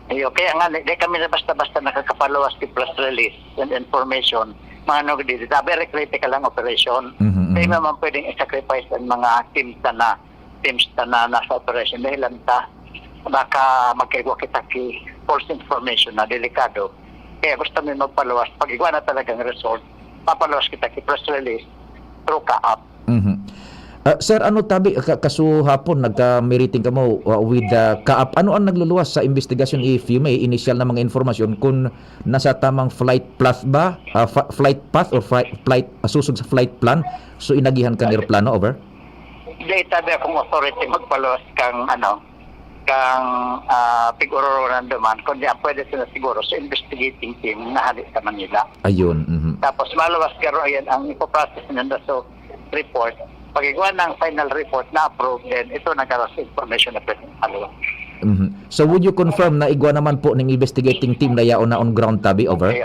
Iyo, kaya nga, di, di kami na basta-basta nakakapaluwas ng press release and information Mga ano, di, di, very critical ang operation. Mhm, mhm. Di naman pwedeng i-sacrifice ang mga teams na, na, teams na, na nasa operation dahil lang ta, baka magkaigwa kita ki false information na delikado. Kaya gusto mi magpaluwas. Pag igwa na talagang result, papaluwas kita ki press release through CAAP. Mhm. Ah, sir, ano tabi, ka-, kasuhapon nagka-meeting kamo, ah, with, ah, CAAP. Ano ang nagluluwas sa investigasyon, if you may, initial na mga informasyon, kung nasa tamang flight path ba? Ah, fa-, flight path or flight, flight, ah, susog sa flight plan? So, inagihan kan eroplano, over? Di, tabi akong authority magpaluwas kang, ano, kang, ah, pig-ororonan duman, kundi ang pwede sila siguro sa investigating team na hali sa Manila. Ayun, mhm. Tapos maluwas garo yan ang ipoprocess nila sa report. Pag igwa ng final report na approve, then ito nagkaroon sa information na pwede maluwas. Mhm. So, would you confirm na igwa naman po ng investigating team na yaon na on ground, tabi, over? Okay.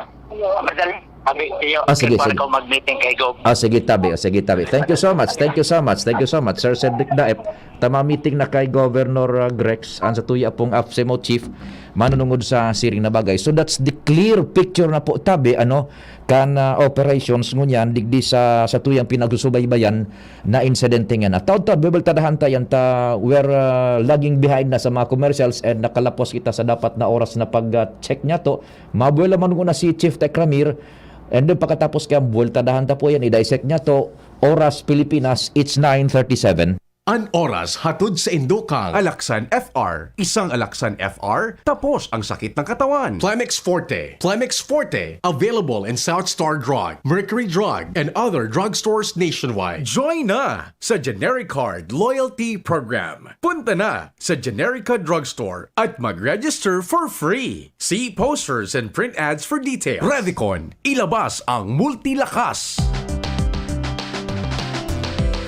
Madali, tabi, iyo. Ah, sige, Kaya sige. Ako mag-meeting kay Gob. Ah, sige, tabi. Ah, sige, tabi. Thank you so much. Thank you so much. Thank you so much, Sir Cedric Daep. Tama, meeting na kay Governor, ah, Grex, ang sa tuya pong AFSEMO chief, manunungod sa siring na bagay. So, that's the clear picture na po, tabi, ano, kan, ah, operations ngunyan, digdi sa, sa tuyang pinagsusubaybayan na insidente nga na. Taud-taud, bebeltadahan ta yan ta, we're, ah, lagging behind na sa mga commercials and nakalapos kita sa dapat na oras na pag, ah, check niya to. Mabuela man muna si Chief Tech Ramir, and then pagkatapos kaya buweltadahan ta po yan, i-dissect niya to. Oras Pilipinas, it's nine thirty-seven. An oras hatod sa indokang Alaksan F R. Isang Alaksan F R, tapos ang sakit ng katawan. Plemex Forte. Plemex Forte, available in South Star Drug, Mercury Drug, and other drugstores nationwide. Join na sa Generic Card Loyalty Program. Punta na sa Generica Drugstore at mag-register for free. See posters and print ads for details. Revicon, ilabas ang multilakas.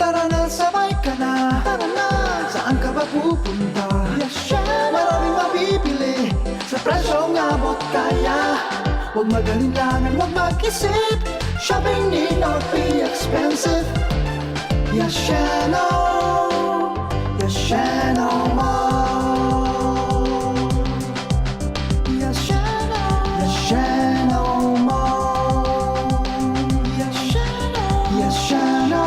Tara na, sabay ka na. Tara na, saan ka ba pupunta? Yes, syempre. Maraming mabibili sa presyong abot kaya. Huwag mag-alinlangan, huwag mag-isip. Shopping need not be expensive. Yasheno. Yasheno Mall. Yasheno. Yasheno Mall. Yasheno. Yasheno.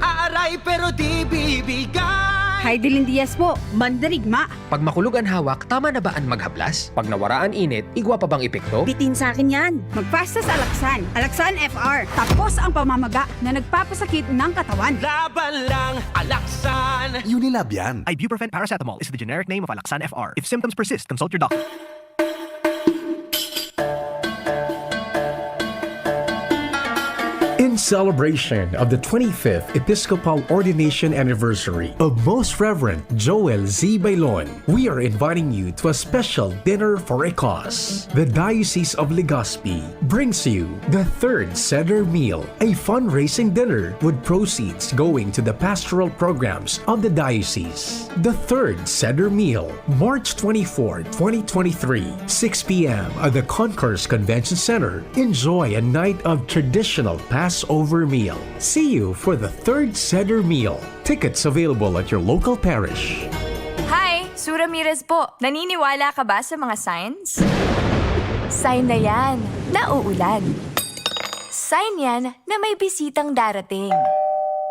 Aaray pero di bibigay. Hi, Dilin Diaz po. Mandarigma. Pag makulog an hawak, tama na ba an maghaplas? Pag nawara an init, igwa pa bang epekto? Bitin sa akin yan. Magpasta sa Alaksan. Alaksan F R. Tapos ang pamamaga na nagpapasakit ng katawan. Laban lang, Alaksan! Unilab yan. Ibuprofen paracetamol is the generic name of Alaxan F R. If symptoms persist, consult your doctor. In celebration of the twenty-fifth Episcopal Ordination Anniversary of Most Reverend Joel Z. Bailon, we are inviting you to a special dinner for a cause. The Diocese of Legazpi brings you the third Seder Meal, a fundraising dinner with proceeds going to the pastoral programs of the diocese. The third Seder Meal, March twenty-fourth, twenty twenty-three, six p m at the Concourse Convention Center. Enjoy a night of traditional Passover meal. See you for the third Seder Meal. Tickets available at your local parish. Hi! Sue Ramirez po. Naniniwala ka ba sa mga signs? Sign na yan na uulan. Sign yan na may bisitang darating.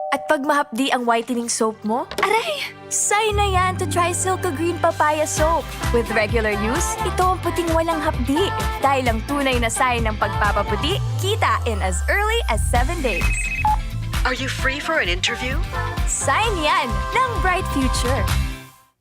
At pag mahapdi ang whitening soap mo, aray! Sign na yan to try Silka Green Papaya Soap. With regular use, ito ang puting walang hapdi. Dahil ang tunay na sign ng pagpapaputi, kita in as early as seven days. Are you free for an interview? Sign yan ng bright future.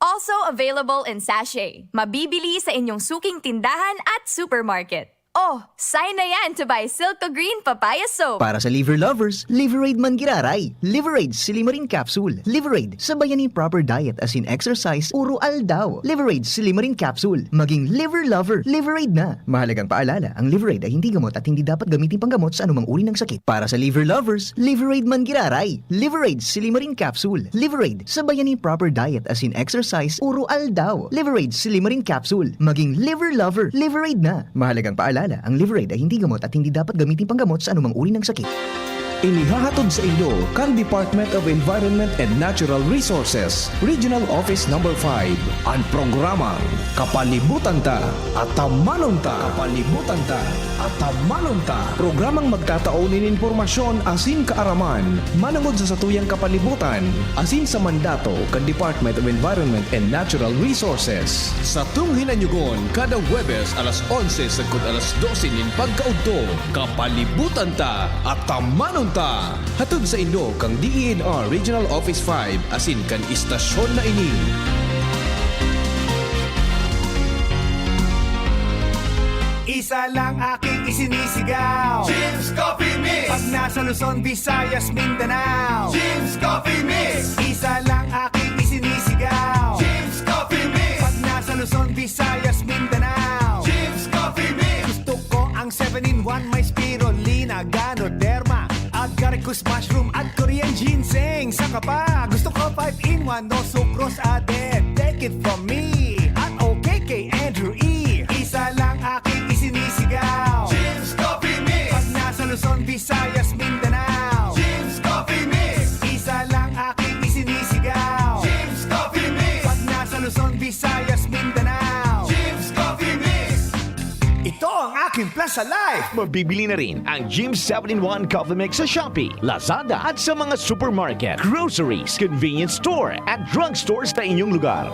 Also available in sachet. Mabibili sa inyong suking tindahan at supermarket. Oh, sign na yan to buy Silka Green Papaya Soap. Para sa liver lovers, Liveraid man giraray. Liveraid Silimarin Capsule. Liveraid, sabayan ni proper diet as in exercise, uro aldaw. Liveraid Silimarin Capsule. Maging liver lover, Liveraid na. Mahalagang paalala, ang Liveraid ay hindi gamot at hindi dapat gamitin panggamot sa anumang uri ng sakit. Para sa liver lovers, Liveraid man giraray. Liveraid Silimarin Capsule. Liveraid, sabayan ni proper diet as in exercise, uro aldaw. Liveraid Silimarin Capsule. Maging liver lover, Liveraid na. Mahalagang paalala, ang Liveraid ay hindi gamot at hindi dapat gamitin panggamot sa anumang uri ng sakit. Inihahatod saindo kan Department of Environment and Natural Resources, Regional Office Number five, an programang Kapalibutan Ta, Atamanon Ta. Kapalibutan Ta, Atamanon Ta. Programang magtatao nin impormasyon asin kaaraman manongod sa satuyang kapalibutan asin sa mandato kan Department of Environment and Natural Resources. Satong hinanyugon kada Huwebes alas onse sagkod alas dose nin pagkaudto. Kapalibutan Ta, Atamanon Ta! Hatod saindo kan D E N R Regional Office five asin kan istasyon na ini. Isa lang aking isinisigaw. Jim's Coffee Mix. Pag nasa Luzon, Visayas, Mindanao. Jim's Coffee Mix. Isa lang aking isinisigaw. Jim's Coffee Mix. Pag nasa Luzon, Visayas, Mindanao. Jim's Coffee Mix. Gusto ko ang seven-in-one, may spirulina, ganoderma, agaricus mushroom at Korean ginseng. Saka pa, gusto ko five-in-one, no sucrose added. Take it from me, at okay kay Andrew E. Isa lang aking isinisigaw. Jim's Coffee Mix. Pag nasa Luzon, Visayas, Mindanao. Jim's Coffee Mix. Isa lang aking isinisigaw. Jim's Coffee Mix. Pag nasa Luzon, Visayas, Mindanao. Jim's Coffee Mix. Ito ang aking Plaza Life. Mabibili na rin ang Jim's seven-in-one Coffee Mix sa Shopee, Lazada at sa mga supermarket, groceries, convenience store at drugstores sa inyong lugar.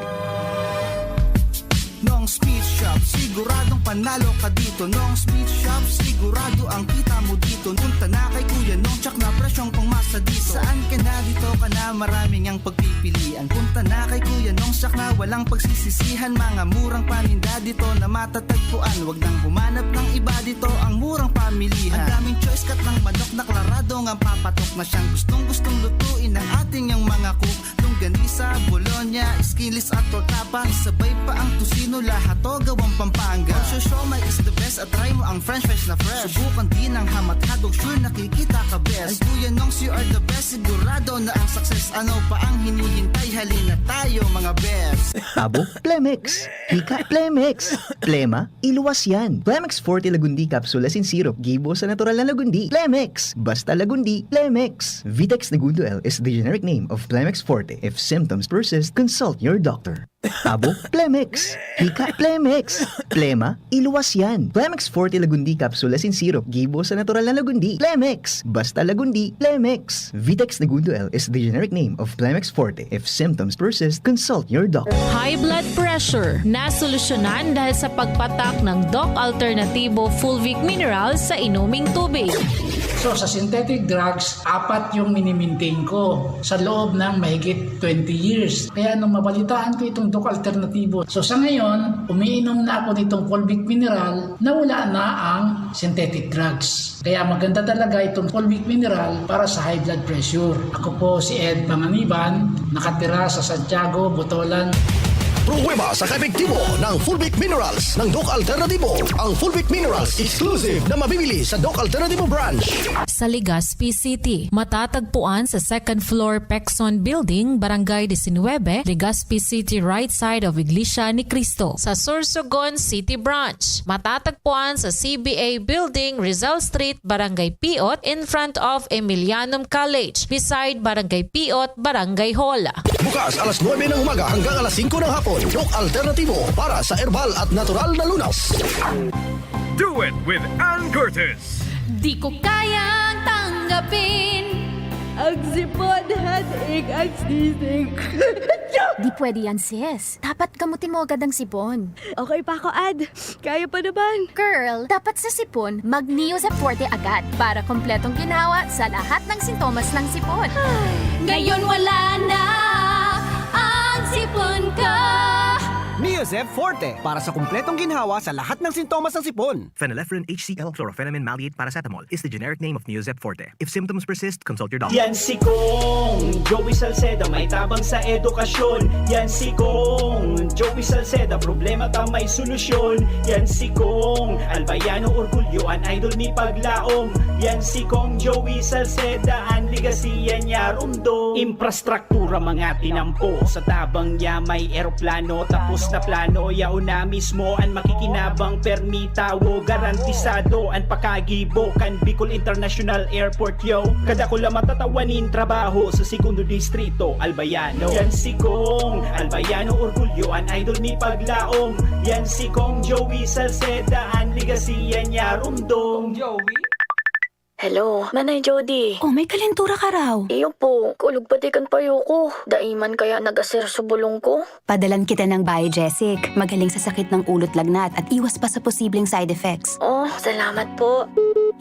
Nong Speed Shop, siguradong panalo ka dito. Nong Speed Shop, sigurado ang kita mo dito. Punta na kay Kuya Nong, tsak na presyong pangmasa dito. Saan ka na, dito ka na, maraming ang pagpipilian. Punta na kay Kuya Nong, tsak na walang pagsisisihan. Mga murang paninda dito na matatagpuan. Wag nang humanap ng iba, dito ang murang pamilihan. Ang daming choice, cut ng manok na klarado nga papatok na siyang gustong-gustong lutuin ng ating yang mga cook. Longganisa, bologna, skinless at torta pa. Isabay pa ang tocino, lahat to gawang Pampanga. Ang siomai is the best at try mo ang french fries na fresh. Subukan din ang ham at hotdog, sure nakikita ka best. Ang Kuya Nongs, you are the best, sigurado na ang success. Ano pa ang hinihintay? Halina tayo, mga best. Abo, Plemex. Hika, Plemex. Plema, iluwas yan. Plemex Forte Lagundi Capsule asin Syrup, gibo sa natural na lagundi. Plemex! Basta lagundi, Plemex! Vitex Negundo L is the generic name of Plemex Forte. If symptoms persist, consult your doctor. Abo, Plemex! Hika, Plemex! Plema, iluwas yan. Plemex Forte Lagundi Capsule asin Syrup, gibo sa natural na lagundi. Plemex! Basta lagundi, Plemex! Vitex Negundo L is the generic name of Plemex Forte. If symptoms persist, consult your doctor. High blood pressure, nasolusyonan dahil sa pagpatak ng Doc Alternativo Fulvic Minerals sa inuming tubig. So sa synthetic drugs, apat yung minimaintain ko sa loob ng mahigit twenty years. Kaya nung mabalitaan ko itong Doc Alternativo, so sa ngayon, umiinom na ako nitong Fulvic Mineral na wala na ang synthetic drugs. Kaya maganda talaga itong Fulvic Mineral para sa high blood pressure. Ako po si Ed Panganiban, nakatira sa Santiago, Botolan. Pruweba sa kaepektibo ng Fulvic Minerals ng Doc Alternativo. Ang Fulvic Minerals exclusive na mabibili sa Doc Alternativo Branch. Sa Legazpi City, matatagpuan sa second floor Pexon Building, Barangay disinwebe, Legazpi City, right side of Iglesia ni Cristo. Sa Sorsogon City Branch, matatagpuan sa C B A Building, Rizal Street, Barangay Piot, in front of Emilianum College, beside Barangay Piot, Barangay Hall. Bukas alas nuebe ng umaga hanggang alas singko ng hapon. Doc Alternativo para sa herbal at natural na lunas. Do it with Ann Curtis. Di ko kayang tanggapin. Ang sipon, headache, ang sisig. Di pwede yan, sis. Dapat kamutin mo agad ang sipon. Okay pa ako, Ad. Kaya pa naman. Girl, dapat sa sipon, mag Neozep Forte agad para kompletong ginhawa sa lahat ng sintomas ng sipon. Ngayon wala na ang sipon ko. Neozep Forte para sa kompletong ginhawa sa lahat ng sintomas ng sipon. Phenylephrine H C L, chlorphenamine maleate paracetamol is the generic name of Neozep Forte. If symptoms persist, consult your doctor. Yan si Kong Joey Salceda, may tabang sa edukasyon. Yan si Kong Joey Joey Salceda, problema ta may solusyon. Yan si Kong Albayano, orgulyo an idol mi paglaom. Yan si Kong Joey Salceda, an ligasiya niya rumdom. Infrastruktura mga tinampo, sa tabang niya may eroplano. Tapos na plano, yaon na mismo an makikinabang. Permi tawo, garantisado an pakagibo kan Bicol International Airport, yo. Kadakula matatawa nin trabaho sa segundo distrito, Albayano. Yan si Kong Albayano, orgulyo an idol mi paglaom. Yan si Kong Joey Salceda, an ligasiya niya rumdom. Joey? Hello, Manay Jody. Oh, may kalentura ka raw. Iyo po, kulog pati kan payo ko. Dai man kaya nag-aser sa bulong ko. Padalan kita ng Biogesic. Magaling sa sakit ng ulo't lagnat at iwas pa sa posibleng side effects. Oh, salamat po.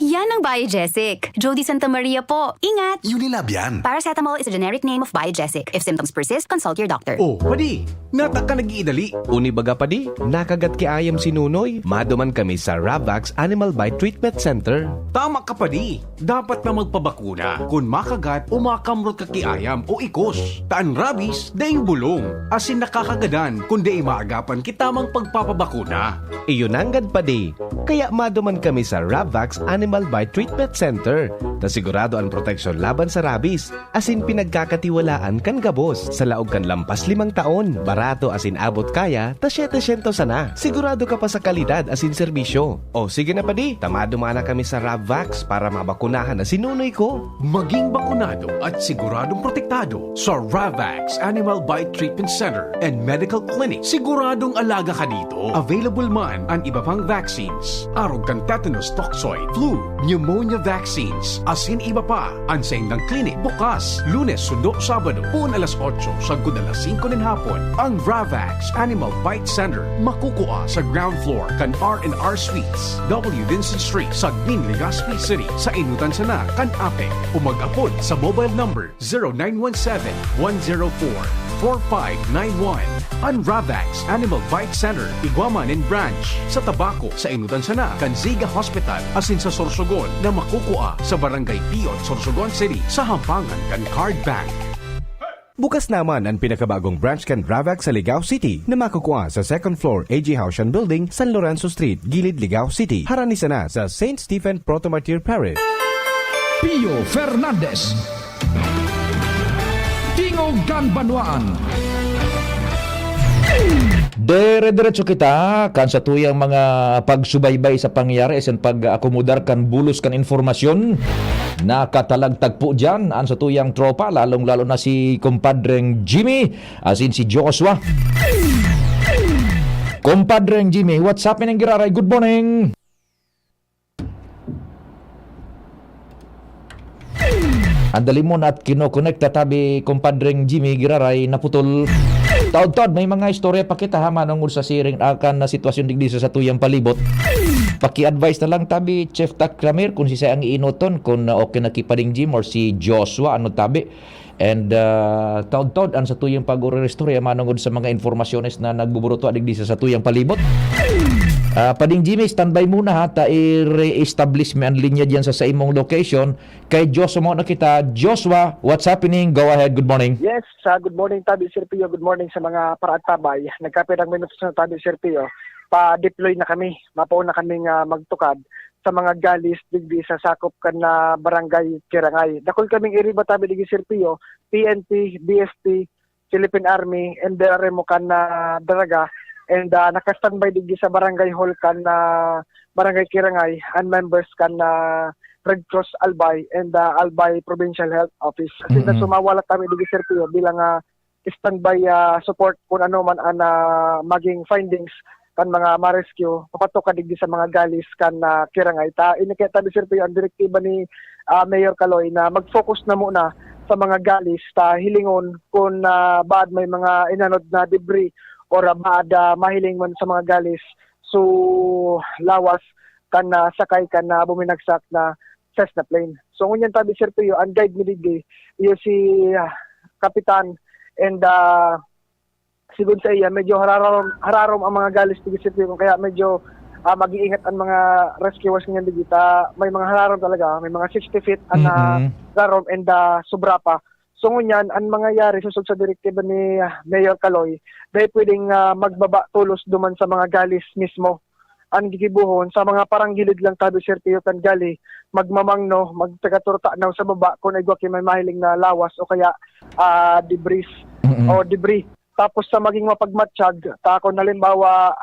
Yan ang Biogesic. Jody Santa Maria po. Ingat! Unilab yan. Paracetamol is a generic name of Biogesic. If symptoms persist, consult your doctor. Oh, padi, nata ka nag-iidali. Uni baga padi, nakagat ki ayam si Nunoy. Maduman kami sa Ravax Animal Bite Treatment Center. Tama ka padi, dapat na magpabakuna kun makagat o makamrot ka ki ayam o ikos. Ta an rabies, daing bulong, asin nakakagadan kun dai maagapan ki tamang pagpapabakuna. Iyo nanggad padi, kaya maduman kami sa Ravax Animal Bite Treatment Center, ta sigurado an proteksyon laban sa rabies, asin pinagkakatiwalaan kan gabos. Sa laog kan lampas limang taon, barato asin abot kaya ta siyete syentos sana. Sigurado ka pa sa kalidad asin serbisyo. O sige na padi, ta maduman na kami sa Ravax para mabakunahan na si Nunoy ko. Maging bakunado at siguradong protektado sa Ravax Animal Bite Treatment Center and Medical Clinic. Siguradong alaga ka dito. Available man an iba pang vaccines, arog kan tetanus toxoid, flu, pneumonia vaccines, asin iba pa. An saindang klinik bukas Lunes sundo Sabado, poon alas otso sagkod alas singko nin hapon. Ang Ravax Animal Bite Center makukua sa ground floor kan R and R Suites, W Vincent Street, Sagmin, Legazpi City, sa enotan sana kan APEC, o mag-apod sa mobile number zero nine one seven, one zero four, four five nine one. An Ravax Animal Bite Center, igwa man nin branch sa Tabaco, sa enotan sana kan Ziga Hospital, asin sa Sorsogon na makukua sa Barangay Piot, Sorsogon City, sa hampangan kan Card Bank. Bukas naman an pinakabagong branch kan Ravax sa Ligao City na makukua sa second floor A G Haushan Building, San Lorenzo Street, Gilid, Ligao City, harani sana sa Saint Stephen Proto-Martyr Parish. Pio Fernandez. Tingog kan Banwaan. Dire-diretso kita kan satuyang mga pagsubaybay sa pangyayari asin pag-akomodar kan bulos kan impormasyon. Nakatalagtagpo diyan an satuyang tropa, lalong-lalo na si kumpadreng Jimmy asin si Joshua. Kumpadreng Jimmy, what's happening, giraray? Good morning. Ang dali mo na at kinokonekta, tabi, kumpadreng Jimmy, giraray, naputol. Taod-taod, may mga istorya pa kita, ha, manongod sa siring akan na sitwasyon digdi sa satuyang palibot. Paki-advise na lang, tabi, Chef Takramir, kung sisay ang iinoton, kung, ah, okay na ki Pading Jim or si Joshua, ano, tabi. And, ah, taod-taod, ang satuyang pag-uristorya manongod sa mga impormasyones na nagbuburutua digdi sa satuyang palibot. Ah, Pading Jimmy, standby muna, ha, ta i-re-establish mi an linya diyan sa, sa imong location. Kay Joshua muna kita. Joshua, what's happening? Go ahead. Good morning. Yes, ah, good morning, Tabi Sir Pio. Good morning sa mga paraagtabay. Nagkapirang minutos na, Tabi Sir Pio. Pa-deploy na kami. Mapauna kaming, ah, magtukad sa mga galis digdi sa sakop kan, ah, Barangay Kirangay. Dakul kaming iriba, Tabi, digdi, Sir Pio, P N P, B S P, Philippine Army, and the Remocan na Daraga, and, ah, naka-standby digdi sa barangay hall kan, ah, Barangay Kirangay, and members kan, ah, Red Cross Albay and, ah, Albay Provincial Health Office. Sinda Mm-mm. sumawalat kami digdi, Sir Pio, bilang, ah, standby, ah, support kung ano man ang, ah, maging findings kan mga ma-rescue, papatukad digdi sa mga galis kan, ah, Kirangay. Ta, ini kaya, Tabi Sir Pio, ang direktiba ni, ah, Mayor Caloy na mag-focus na muna sa mga galis, ta hilingon kung, ah, baad may mga inanod na debris or, ah, baad, ah, mahiling man sa mga galis. So, lawas kan, ah, sakay kan, ah, buminagsak na Cessna plane. So, ngunyan, Tabi Sir Pio, ang guide mi digdi, iyo si, ah, Kapitan, and, ah, sigon sa iya, medyo hararom, hararom ang mga galis digdi, Sir Pio, kaya medyo, ah, mag-iingat ang mga rescuers ngunyan digdi. Ta, may mga hararom talaga, may mga sixty feet ang, ah, Mm-mm. hararom and, ah, sobra pa. So ngunyan, an mangyayari sosog sa direktiba ni, ah, Mayor Caloy, dai pwedeng, ah, magbaba tolos duman sa mga galis mismo. An gigibohon, sa mga paranggilid lang tabi, Sir Pio, kan gali, magmamangno, magtaga-turutanaw sa baba kun igwa ki may mahiling na lawas o kaya, ah, debris Mm. o debris. Tapos sa maging mapagmatsyag, ta kun halimbawa,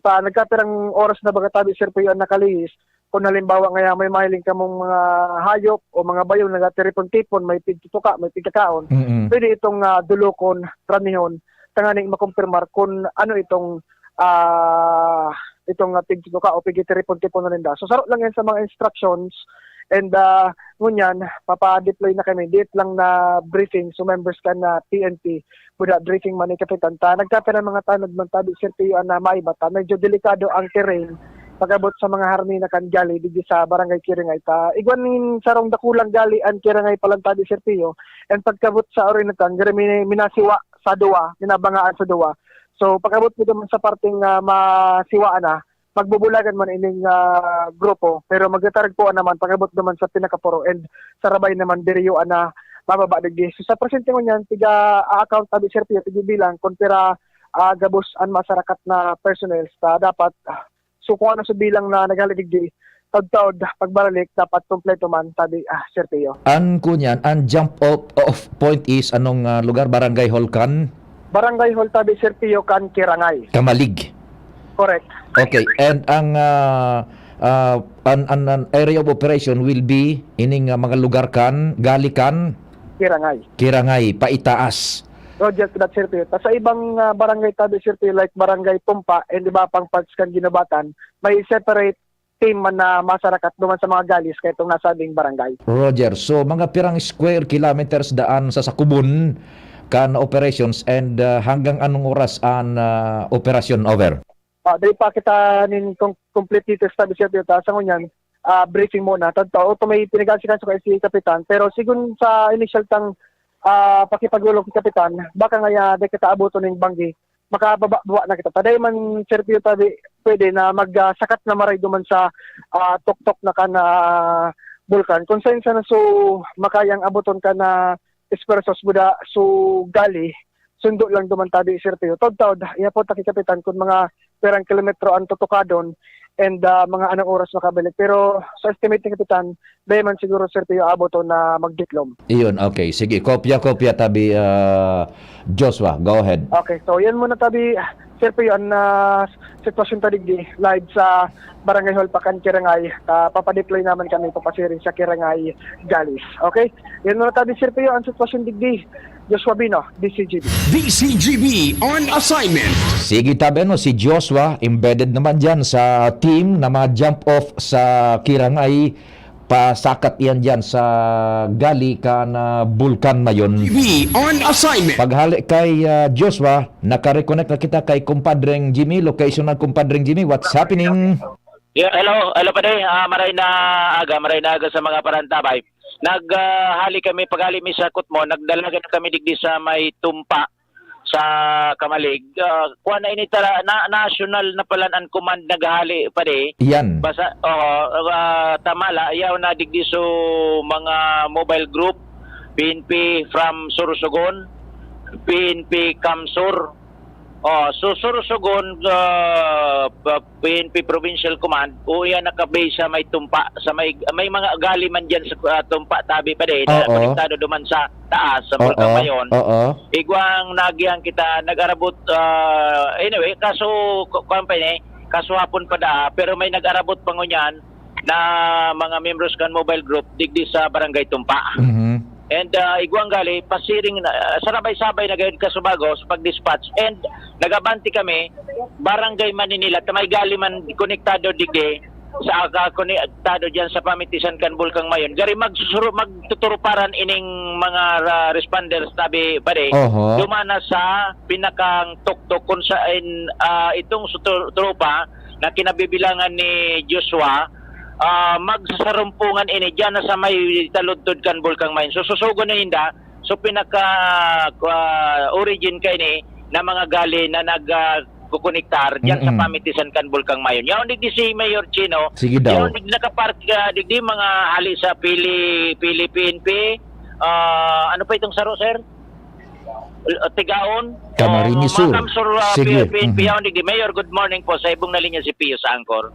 sa nagkapirang oras na baga tabi, Sir Pio, an nakalihis, kun halimbawa ngaya may mahiling kamong mga hayop o mga bayo nagatiripon-tipon, may pigtutuka, may pigkakaon, Mm. pwede itong, ah, dulokon, ranihon, tanganing makumpirmar kun ano itong, ah, itong, ah, pigtutuka o pigtiripon-tipon na ninda. So, saro lang yan sa mga instructions and, ah, ngunyan, papa-deploy na kami. Diit lang na briefing, so members kan, ah, P N P, buda briefing man ni Kapitan. Ta, nagkapirang mga tanod man tabi, Sir Pio, an, ah, maiba ta. Medyo delikado ang terrain pag-abot sa mga harmina kan gali digdi sa Barangay Kiringay. Ta, igwa nin sarong dakulang gali an Kiringay pa lang tabi, Sir Pio. And pagkabot sa Orinocan, diri mi-, minasiwa sa duwa, minabangaan sa duwa. So, pag-abot mi duman sa parteng, ah, masiwaan na, magbubulagan man ining, ah, grupo, pero magtataragpoan naman pag-abot duman sa pinakaporo and sa Rabay naman, diriyo na mababa digdi. So, sa presente ngunyan, tiga-a-account tabi, Sir Pio, tigbibilang kun pira, ah, gabos an masarakat na personnel. Ta dapat, ah, so kung ano sa bilang na naghali digdi, taod-taod, pagbalik, dapat kompleto man, tabi, ah, Sir Pio. An kunyan, an jump off, off point is anong, ah, lugar? Barangay Hall kan? Barangay Hall tabi, Sir Pio, kan Kirangay. Kamalig. Correct. Okay, and ang, ah, ah, an, an, an area of operation will be ining, ah, mga lugar kan, gali kan? Kirangay. Kirangay, paitaas. Roger to that, Sir Pio. Ta sa ibang, ah, barangay tabi, Sir Pio, like Barangay Tumpa and iba pang parts kan Guinobatan, may separate team man na masarakat duman sa mga galis kaitong nasabing barangay. Roger, so mga pirang square kilometers daan sa sakubon kan operations and, ah, hanggang anong oras an, ah, operasyon? Over. Ah, dai pa kita nin kom-, complete details tabi, Sir Pio, ta sa ngunyan, ah, briefing muna. Tadto, auto may pinag-aasikaso kay si Kapitan, pero sigun sa initial tang, ah, pakipag-olong ki Kapitan, baka ngaya dai kita aboton ning banggi, makababa-baba na kita. Ta dai man, Sir Pio, tabi, pwede na mag, ah, sakat na maray duman sa, ah, tuktok na kan, ah, bulkan. Kung saen sana so makayang aboton kan, ah, esfuerzos buda, so gali, sundo lang duman tabi, Sir Pio. Taod-taod, ihapot ta ki Kapitan kun mga pirang kilometro an tutukadon and, ah, mga anong oras makabalik. Pero sa estimate ni Kapitan, dai man siguro, Sir Pio, aboton na magdiklom. Iyon, okay. Sige, kopya-kopya tabi, ah, Joshua. Go ahead. Okay, so yan muna tabi, Sir Pio, an, ah, sitwasyon ta digdi, live sa Barangay Hall pa kan Kirangay. Ah, papadeploy naman kami, papasiring sa Kirangay, Galis. Okay? Yan muna tabi, Sir Pio, ang sitwasyon digdi. Joshua Bino, D C G B. D C G B on assignment. Sige, tabi, ano, si Joshua, embedded naman dyan sa team na mga jump off sa Kirangay, pasakat iyan dyan sa gali kan, ah, Bulkan Mayon. G B on assignment. Paghali kay, ah, Joshua, nakareconnect na kita kay Kumpadreng Jimmy. Location ng Kumpadreng Jimmy. What's happening? Yeah, hello, hello, pare. Ah, maray na aga, maray na aga sa mga parantabay. Nag, ah, hali kami, paghali mi sa Kutmon, nagdalagan kami digdi sa may Tumpa, sa Kamalig. Ah, kuwan na ini, tara, na, national na pala an command naghahali, pare. Iyan. Basta, oo, ah, tama la, ayaw na digdi so mga mobile group, P N P from Sorsogon, P N P Kamsur. Oh, so Sorsogon, ah, pa-, P N P Provincial Command, o iyan naka-base sa may Tumpa, sa may, may mga gali man diyan sa, ah, Tumpa, tabi, pare, na Oo. konektado duman sa taas, sa Oo. Bulkan Mayon. Oo. Igwang nagihan kita, nag-arabot, ah, anyway, kaso, ku-, kuwan pa ini, kaso hapon pa daa, pero may nag-arabot pa ngunyan na mga membros kan mobile group digdi sa Barangay Tumpa. Mhm. And, ah, igwang gali, pasiring na, ah, sarabay-sabay na gayud kasubago sa pag-dispatch. And nag-abante kami, Barangay Maninila, ta may gali man konektado digdi, sa, ah, konektado diyan sa pamitisan kan Bulkang Mayon. Gari magsusuru-, magtuturuparan ining mga ra-, responders, tabi, pare. Oho. Duman na sa pinakang tuktok kung saan, ah, itong su-, tru-, tropa na kinabibilangan ni Joshua, ah, magsasarumpungan ini diyan na sa may taludtod kan Bulkang Mayon. So, susugon na ninda. So, pinaka, ah, origin kaini na mga gali na nag, ah, kukonektar diyan sa Mm-mm. pamitisan kan Bulkang Mayon. Yaon digdi si Mayor Chino. Sige daw. Yaon digdi nakapark, ah, digdi mga hali sa Pili, Pili P N P, Ah, ano pa itong saro, sir? L- Tigaon? Camarines O, Sur. Welcome, sir, ah, Sige. P- P- Mhm. Piyaw ni Mayor, good morning po. Sa ibong na linya si Pio sa Angkor.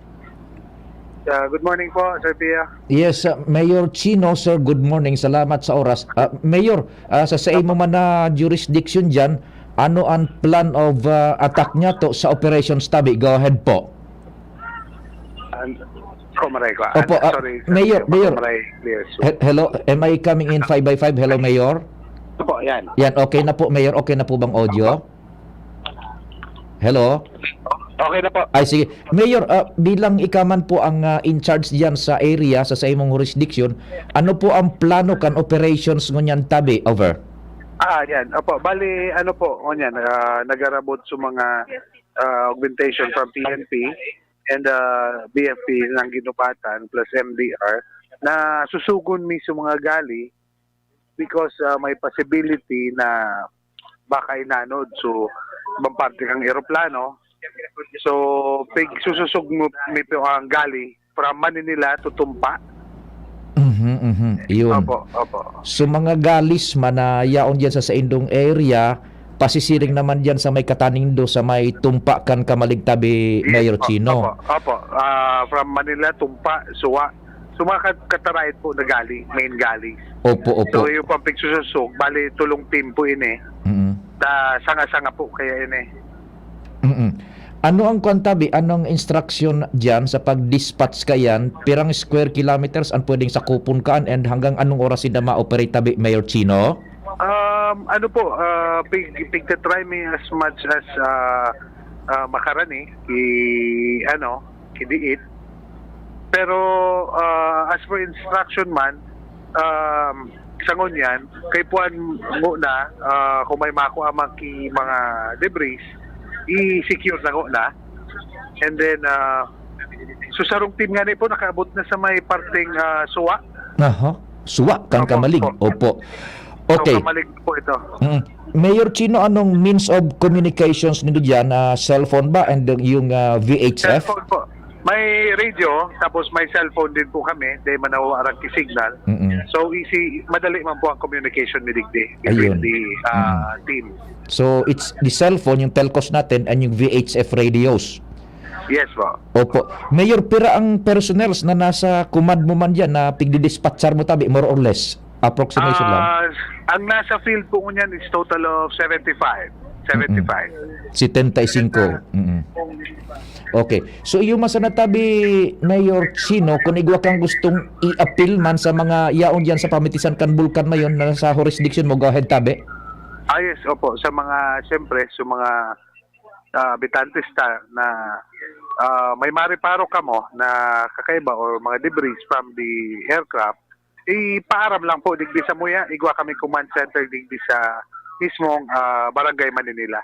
Ah, good morning po, Sir Pia. Yes, uh, Mayor Chino, sir, good morning. Salamat sa oras. Uh, Mayor, uh, sa, sa imo man na jurisdiction dyan, ano ang plan of uh, attack niya to sa operations tabi? Go ahead po. And, Comrade ko. Opo, Ah, ah, sorry, sir. Mayor, Mayor. Comrade, yes. He- hello, am I coming in five by five? Hello, Mayor? Opo, yan. Yan, okay na po, Mayor. Okay na po bang audio? Hello? Okay na po. Ay, sige. Mayor, ah, bilang ika man po ang ah, in charge diyan sa area, sa, sa imong jurisdiction, ano po ang plano kan operations ngunyan tabi? Over. Ah, yan. Opo, bali, ano po, ngunyan, ah, nagarabot sa mga ah, augmentation from P N P and ah, B F P ng Ginubatan plus M D R na susugon mi sa mga gali because ah, may possibility na baka inanod. So, ibang parte kang eroplano. So, pig sususog mo mi po ang gali from Manila to Tumpa. Mhm, mhm. Yun. Opo, opo. So, mga galis man na yaon dyan sa saindong area, pasisiring naman dyan sa may Catanindo, sa may Tumpa kan Camalig tabi, Yes Mayor po, Chino. Opo, opo. Ah, from Manila, Tumpa, Suwa. So, mga kat- kataraid po na gali, main gali. Opo, opo. So, yung pang pigsususog, bali, tulong team po ini. Mm. Ta, sanga-sanga po kaya ini. Mm. Ano ang kwan tabi? Anong instruction diyan sa pag-dispatch kayan? Pirang square kilometers ang pwedeng sakupon kaan and hanggang anong oras sila ma-operate tabi, Mayor Chino? Um, ano po, ah, pig, pigtatry mi as much as ah, ah, makarani, ki, ano, kidiit. Pero ah, as for instruction man, um, sa ngunyan, kay puan nguna, ah, kung may makuha man ki mga debris, i-secure na nguna. And then, ah, so sarong team nga ni po, nakaabot na sa may parteng ah, Suwa. Aha. Suwa, kan Opo, Camalig. opo. Opo. So, Okay. Camalig po ito. Mm. Mayor Chino, anong means of communications nindo diyan? Ah, cellphone ba and yung ah, V H F? Cellphone po. May radio, tapos may cellphone din po kami. Dahil manawa arang ki signal. Mm-mm. So, easy, madali man po ang communication ni Digdi between Ayun. the ah, Mm. team. So, it's the cellphone, yung telcos natin, and yung V H F radios. Yes po. Opo. Mayor, pira ang personnels na nasa command mo man dyan na pigdidispatchar mo tabi, more or less? Approximation lang. Ah, ang nasa field po ngunyan is total of seventy-five. seventy-five. Mm-mm. Setenta y cinco. Mm-mm. Okay. So, iyo man sana tabi, Mayor Chino, kung igwa kang gustong i-appeal man sa mga yaon diyan sa pamitisan kan Bulkan na yon na sa jurisdiction mo, go ahead tabi. Ah, yes, opo. Sa mga, siyempre, sa mga ah, habitantes ta na ah, may mareparo kamo na kakaiba or mga debris from the aircraft, ipaaram lang po digdi sa muya, igwa kami command center digdi sa mismong ah, Barangay Maninila.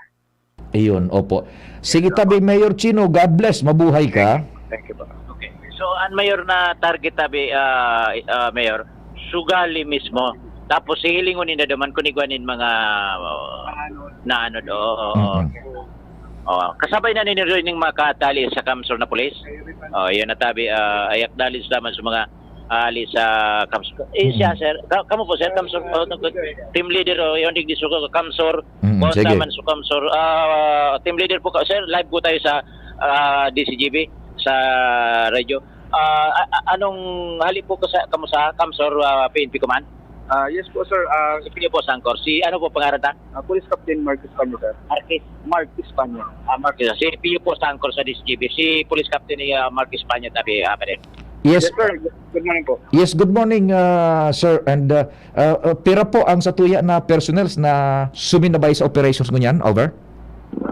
Ayun, opo. Sige, tabi, Mayor Chino, God bless, mabuhay ka. Thank you po. Okay. So, ang mayor na target tabi, ah, ah, Mayor, sugali mismo. Tapos hihilingon ninda duman kung igwa nin mga, oh, na ano, oo, oo. Mm-mm. Oh, kasabay na ninyo rin yung mga katali sa Kamsor na pulis. Oh, yun na tabi, ah, ayak dali sa daman sa mga ali sa Kamsor. Eh, siya, Mm. sir, ka- kamo po, sir, Kamsor, oh, nag- team leader, oh, yun, digdi sa Kamsor, Mm, Boss sige. Naman sa Kamsor, ah, team leader po ka, sir, live po tayo sa ah, D C G B, sa radyo. Ah, a- a- anong hali po ka sa, kamo sa Kamsor ah, P N P Command? Ah, yes po, sir. Ah, Pio po sa Angkor. Si ano po pangaran ta? Ah, Police Captain Mark Espanya, sir. Marquez. Mark Espanya. Ah, Mark, si Pio po sa Angkor sa D C G B. Si Police Captain ni ah, Mark Espanya tabi, ah, pare. Yes. Yes, sir. Good morning po. Yes, good morning, ah, sir. And ah, ah, ah, pira po ang satuya na personnels na suminabay sa operations ngunyan? Over?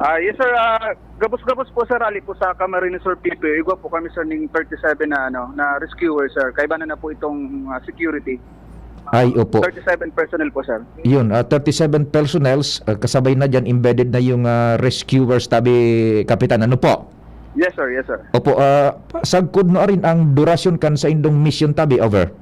Ah, yes, sir. Ah, gabos-gabos po, sir. Ali po sa Camarines Sur, P P O. Igwa po kami, sir, ning thirty-seven na, ano, na rescuer, sir. Kaiba na na po itong ah, security. Ay, opo. Thirty-seven personnel po, sir. Yun, ah, thirty-seven personnels, ah, kasabay na dyan, embedded na yung ah, rescuers, tabi, Kapitan. Ano po? Yes, sir. Yes, sir. Opo, ah, sagkod na rin ang durasyon kan sa indong mission, tabi, over.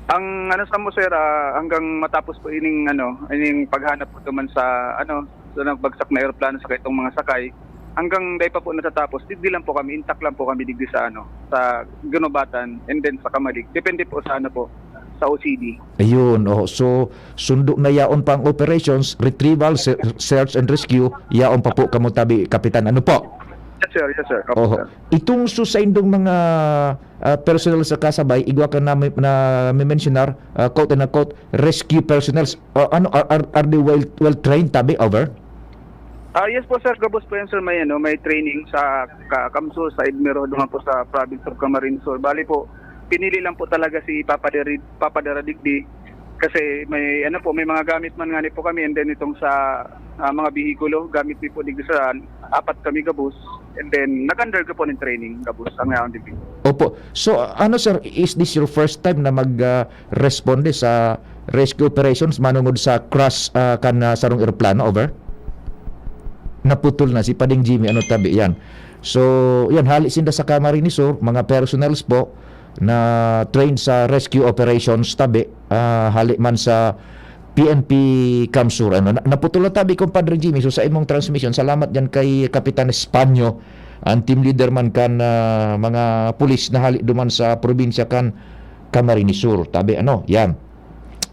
Ang ano sa mo, sir, ah, hanggang matapos po ining, ano, ining paghanap po naman sa, ano, sa nagbagsak na eroplano saka itong mga sakay, hanggang dai pa po natatapos, di, di lang po kami, intact lang po kami digdi sa, ano, sa Gunubatan and then sa Camalig. Depende po sa, ano po, sa O C D. Ayun, oh. So, sundo na yaon pa ang operations, retrieval, se-, search and rescue, yaon pa po kamo tabi, Kapitan. Ano po? Yes, sir. Yes, sir. Opo, Oho. Sir. Itong so sa indong mga, ah, personnel sa kasabay, igwa ka na, na mensionar, ah, quote and quote, rescue personnel. Ah, ano, are, are, are they well, well trained, tabi? Over? Ah, yes po, sir. Gabos po yan, sir. May, ano, may training sa Ka-, Kamsur, sa Edmero, doon po sa province of Camarines Sur. Bali po, pinili lang po talaga si Papa Deri-, Papa Daradigdi kasi may, ano po, may mga gamit man nga ni po kami, and then itong sa, ah, mga bihikulo, gamit mi po digdi sa apat kami gabos, and then nag-undergo po ng training gabos ang yaon digdi. Opo. So, ano, sir, is this your first time na mag, ah, responde sa rescue operations manungod sa crash, ah, kan, ah, sarong eroplano? Over? Naputol na si Pading Jimmy, ano tabi yan. So, yan, hali sinda sa Camarines Sur, mga personnels po na trained sa rescue operations tabi, ah, hali man sa P N P Kamsur. Ano, na-, naputol na tabi, Compadre Jimmy. So, sa imong transmission, salamat dyan kay Kapitan Espanyo, ang team leader man kan, ah, mga pulis na hali duman sa probinsya kan Camarines Sur. Tabi, ano, yan.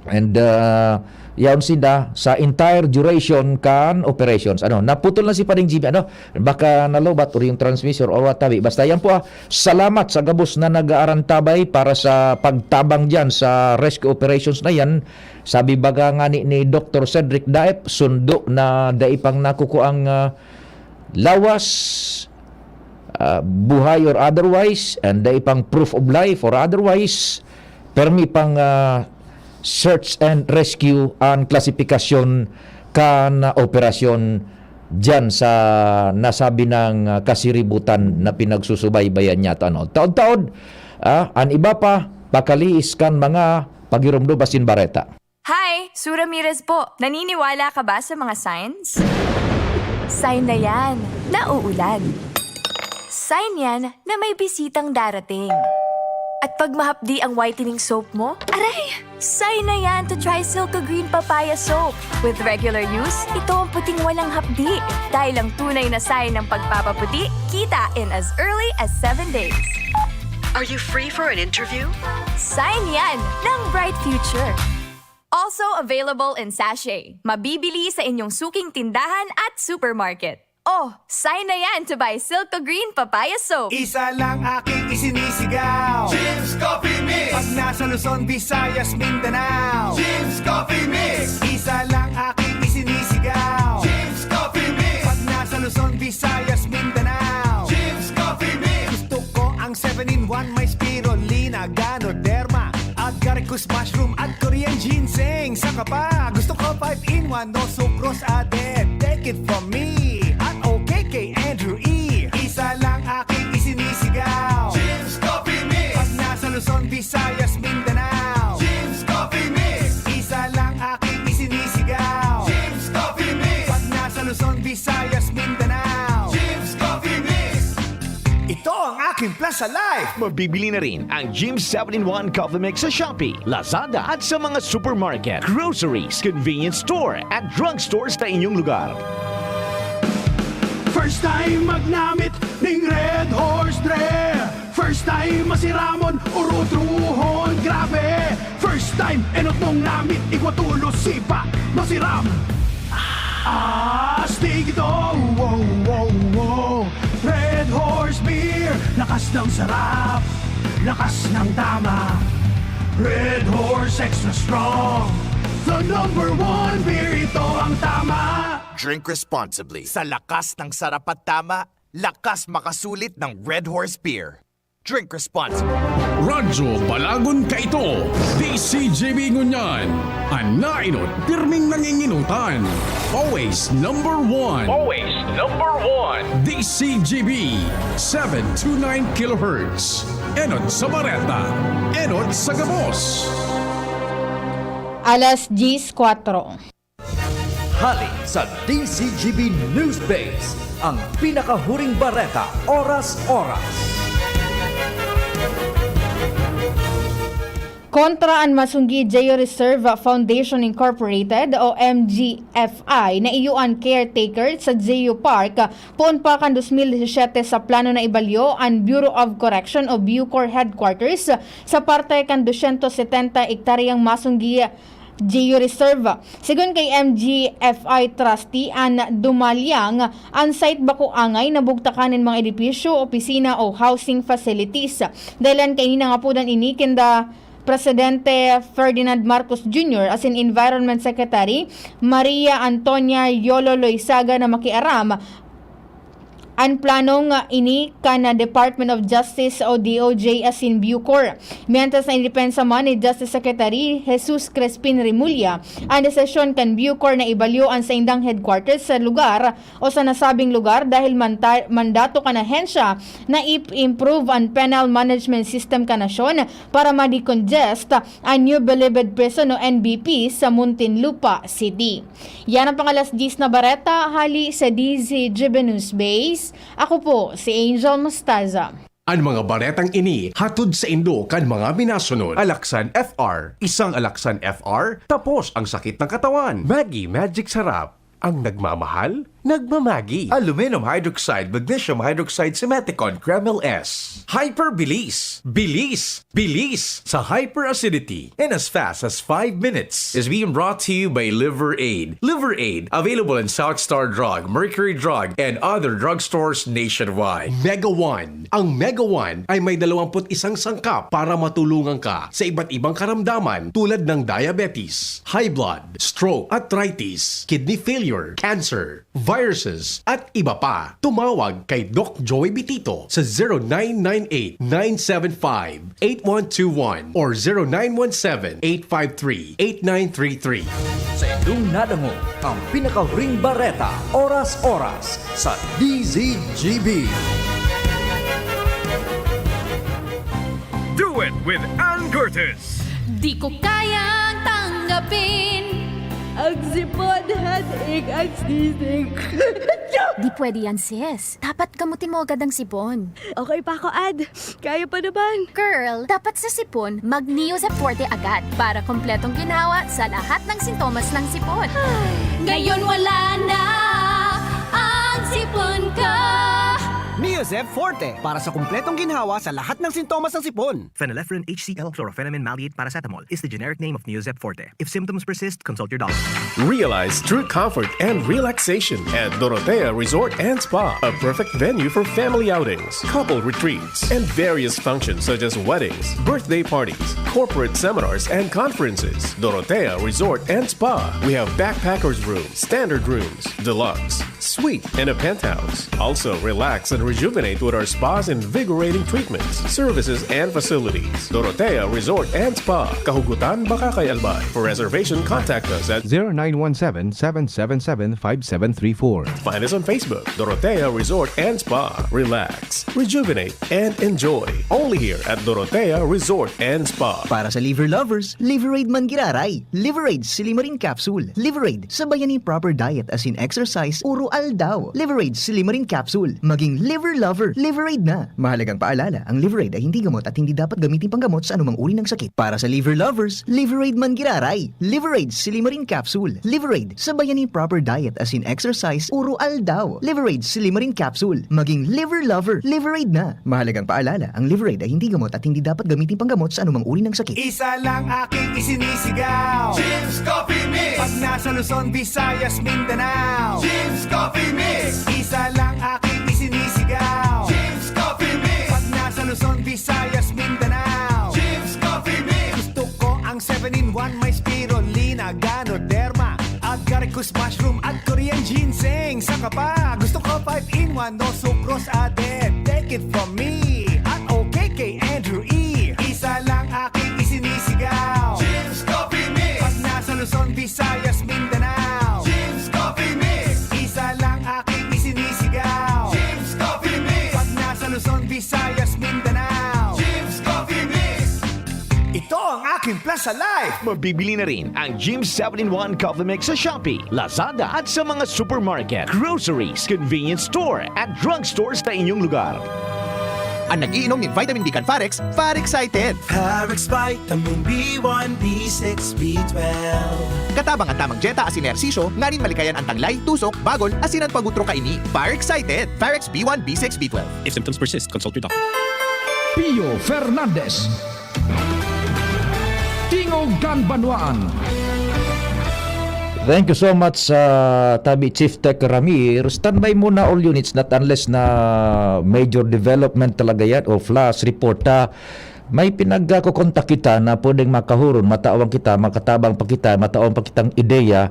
And, ah, yaon sinda sa entire duration kan operations. Ano, naputol na si Pading Jimmy, ano, baka nalobat or yung transmission or what have you. Basta yan po, ah, salamat sa gabos na nag-aarantabay para sa pagtabang diyan sa rescue operations na yan. Sabi baga nga ni, ni Doktor Cedric Daep, sundo na dai pang nakukuang, ah, lawas, ah, buhay or otherwise, and dai pang proof of life or otherwise, permi pang, ah, search and rescue an klasifikasyon kan operasyon diyan sa nasabi nang, ah, kasiributan na pinagsusubaybayan niya. Ano, taod-taod, ah, an iba pa, pakalihis kan mga pagiromdom asin bareta. Hi! Sue Ramirez po. Naniniwala ka ba sa mga signs? Sign na yan na uulan. Sign yan na may bisitang darating. At pag mahapdi ang whitening soap mo, aray! Sign na yan to try Silka Green Papaya Soap. With regular use, ito ang puting walang hapdi. Dahil ang tunay na sign ng pagpapaputi, kita in as early as seven days. Are you free for an interview? Sign yan ng bright future. Also available in sachet. Mabibili sa inyong suking tindahan at supermarket. Oh, sign na yan to buy Silka Green Papaya Soap. Isa lang aking isinisigaw. Jim's Coffee Mix. Pag nasa Luzon, Visayas, Mindanao. Jim's Coffee Mix. Isa lang aking isinisigaw. Jim's Coffee Mix. Pag nasa Luzon, Visayas, Mindanao. Jim's Coffee Mix. Gusto ko ang seven-in-one, may spirulina, ganoderma, agaricus mushroom at Korean ginseng. Saka pa, gusto ko five-in-one, no sucrose added. Take it from me, at okay kay Andrew E. Isa lang aking isinisigaw. Jim's Coffee Mix. Pag nasa Luzon, Visayas, Mindanao. Jim's Coffee Mix. Isa lang aking isinisigaw. Jim's Coffee Mix. Pag nasa Luzon, Visayas, Mindanao. Jim's Coffee Mix. Ito ang aking plus sa life. Mabibili na rin ang Jim's seven-in-one Coffee Mix sa Shopee, Lazada at sa mga supermarket, groceries, convenience store at drugstores na inyong lugar. First time magnamit ning Red Horse Dre. First time masiramon, urutruhon, grabe. First time, enot mong namit, igwa tulos, sipa, masiram. Astig ito, wow, wow, wow. Red Horse Beer, lakas ng sarap, lakas ng tama. Red Horse Extra Strong, the number one beer, ito ang tama. Drink responsibly. Sa lakas ng sarap at tama, lakas makasulit ng Red Horse Beer. Drink responsibly. Radyo Balagon kaito, D C G B ngunyan. An naenot, pirming nanginginutan. Always number one. Always number one. D C G B, seven two nine kilohertz. Enot sa bareta, enot sa gabos. Alas diyes kwatro. Hali sa D C G B News Base, ang pinakahuring bareta, oras-oras. Kontra an Masunggi Geo Reserve Foundation Incorporated o M G F I na iyo an caretaker sa Geo Park poon pa kan dos mil disisiyete sa plano na ibalyo an Bureau of Correction o Bucor Headquarters sa parte kan dosyentos setenta hektaryang Masunggi Geo Reserve. Sigon kay M G F I Trustee Ann Dumalyang, an site bako angay na bugtakan nin mga edipisyo, opisina o housing facilities. Dahilan kaini nangapodan ini kinda Presidente Ferdinand Marcos Junior asin Environment Secretary Maria Antonia Yolo Loizaga na makiaram an planong ini kan Department of Justice o D O J asin Bucor. Mientras, naidepensa man ni Justice Secretary Jesus Crispin Remulla an desisyon kan Bucor na ibalyo an saindang headquarters sa lugar o sa nasabing lugar dahil manta-, mandato kan ahensya na i-improve an penal management system kan nasyon para ma-decongest an New Bilibid Prison o N B P sa Muntinlupa City. Yan ang pang-alas diyes na bareta hali sa D Z G B News Base. Ako po si Angel Mostaza. An mga baretang ini hatod saindo kan mga minasunod. Alaxan F R. Isang Alaxan F R, tapos ang sakit ng katawan. Maggi Magic Sarap. Ang nagmamahal, nagmamagi. Aluminum hydroxide, magnesium hydroxide, Simeticone, Kremel S. Hyper Bilis. Bilis. Bilis sa hyperacidity in as fast as five minutes. Is being brought to you by Liver Aid. Liver Aid, available in South Star Drug, Mercury Drug, and other drugstores nationwide. Mega One. Ang Mega One ay may dalawampu't isang sangkap para matulungan ka sa iba't ibang karamdaman tulad ng diabetes, high blood, stroke, arthritis, kidney failure, cancer, viruses, at iba pa. Tumawag kay Doc Joey Bitito sa zero nine nine eight, nine seven five, eight one two one or zero nine one seven, eight five three, eight nine three three. Sa indong nadangog ang pinakahuring bareta, oras-oras, sa D Z G B. Do it with Ann Curtis. Di ko kayang tanggapin. Ang sipon had ik ang sisig. Di pwede yan, sis. Dapat gamutin mo agad ang sipon. Okay pa ako, Ad. Kaya pa naman. Girl, dapat sa sipon, mag Neozep Forte agad para kompletong ginhawa sa lahat ng sintomas ng sipon. Ngayon wala na ang sipon ko. Neozep Forte, para sa kompletong ginhawa sa lahat ng sintomas ng sipon. Phenylephrine H C L, chlorphenamine maleate, paracetamol is the generic name of Neozep Forte. If symptoms persist, consult your doctor. Realize true comfort and relaxation at Dorotea Resort and Spa, a perfect venue for family outings, couple retreats, and various functions such as weddings, birthday parties, corporate seminars, and conferences. Dorotea Resort and Spa. We have backpackers room, standard rooms, deluxe, suite, and a penthouse. Also, relax and rejuvenate with our spa's invigorating treatments, services, and facilities. Dorotea Resort and Spa, Kahugutan, Bacacay, Albay. For reservation, contact us at zero nine one seven, seven seven seven, five seven three four. Find us on Facebook, Dorotea Resort and Spa. Relax, rejuvenate, and enjoy. Only here at Dorotea Resort and Spa. Para sa liver lovers, Liverade man giraray. Liverade Silimarin Capsule. Liverade, sabayan nin proper diet asin exercise oro aldaw. Liverade Silimarin Capsule. Maging liver lover, Liverade na. Mahalagang paalala, ang Liverade ay hindi gamot at hindi dapat gamitin panggamot sa anumang uri ng sakit. Para sa liver lovers, Liverade man giraray. Liverade Silimarin Capsule. Liverade, sabayan nin proper diet asin exercise oro aldaw. Liverade Silimarin Capsule. Maging liver lover, Liverade na. Mahalagang paalala, ang Liverade ay hindi gamot at hindi dapat gamitin panggamot sa anumang uri ng sakit. Isa lang aking isinisigaw. Jim's Coffee Mix. Pag nasa Luzon, Visayas, Mindanao. Jim's Coffee Mix. Isa lang aking isinisigaw. Jim's Coffee Mix. Pag nasa Luzon, Visayas, Mindanao. Jim's Coffee Mix. Gusto ko ang seven-in-one, may spirulina, ganoderma, agaricus mushroom at Korean ginseng. Saka pa, gusto ko five-in-one, no sucrose added. Take it from me at okay kay Andrew E. Isa lang aking isinisigaw. Jim's Coffee Mix. Pag nasa Luzon, Visayas, Mindanao. Jim's Coffee Mix. Isa lang aking isinisigaw. Jim's Coffee Mix. Pag nasa Luzon, Visayas, Mindanao. Jim's Coffee Mix. Ito ang aking plan sa life. Mabibili na rin ang Jim seven-in-one Coffee Mix sa Shopee, Lazada at sa mga supermarket, groceries, convenience store at drugstore sa inyong lugar. An nag-iinom nin vitamin B kan Farex, Farexited! Farex Vitamin B one, B six, B twelve. Katabang an tamang dyeta asin ehersisyo nganing malikayan an tanglay, tusok, bagol, asin an pag-utro kaini. Farexited! Farex B one, B six, B twelve. If symptoms persist, consult your doctor. Pio Fernandez. Tingog kan Banwaan. Thank you so much, ah, Tabi Chief Tech Ramir. Standby muna all units, not unless na major development talaga yan o flash report. Ah, may pinagkakokontak kita na pwedeng makahuron, matawan kita, makatabang pa kita, matawan pa kitang ideya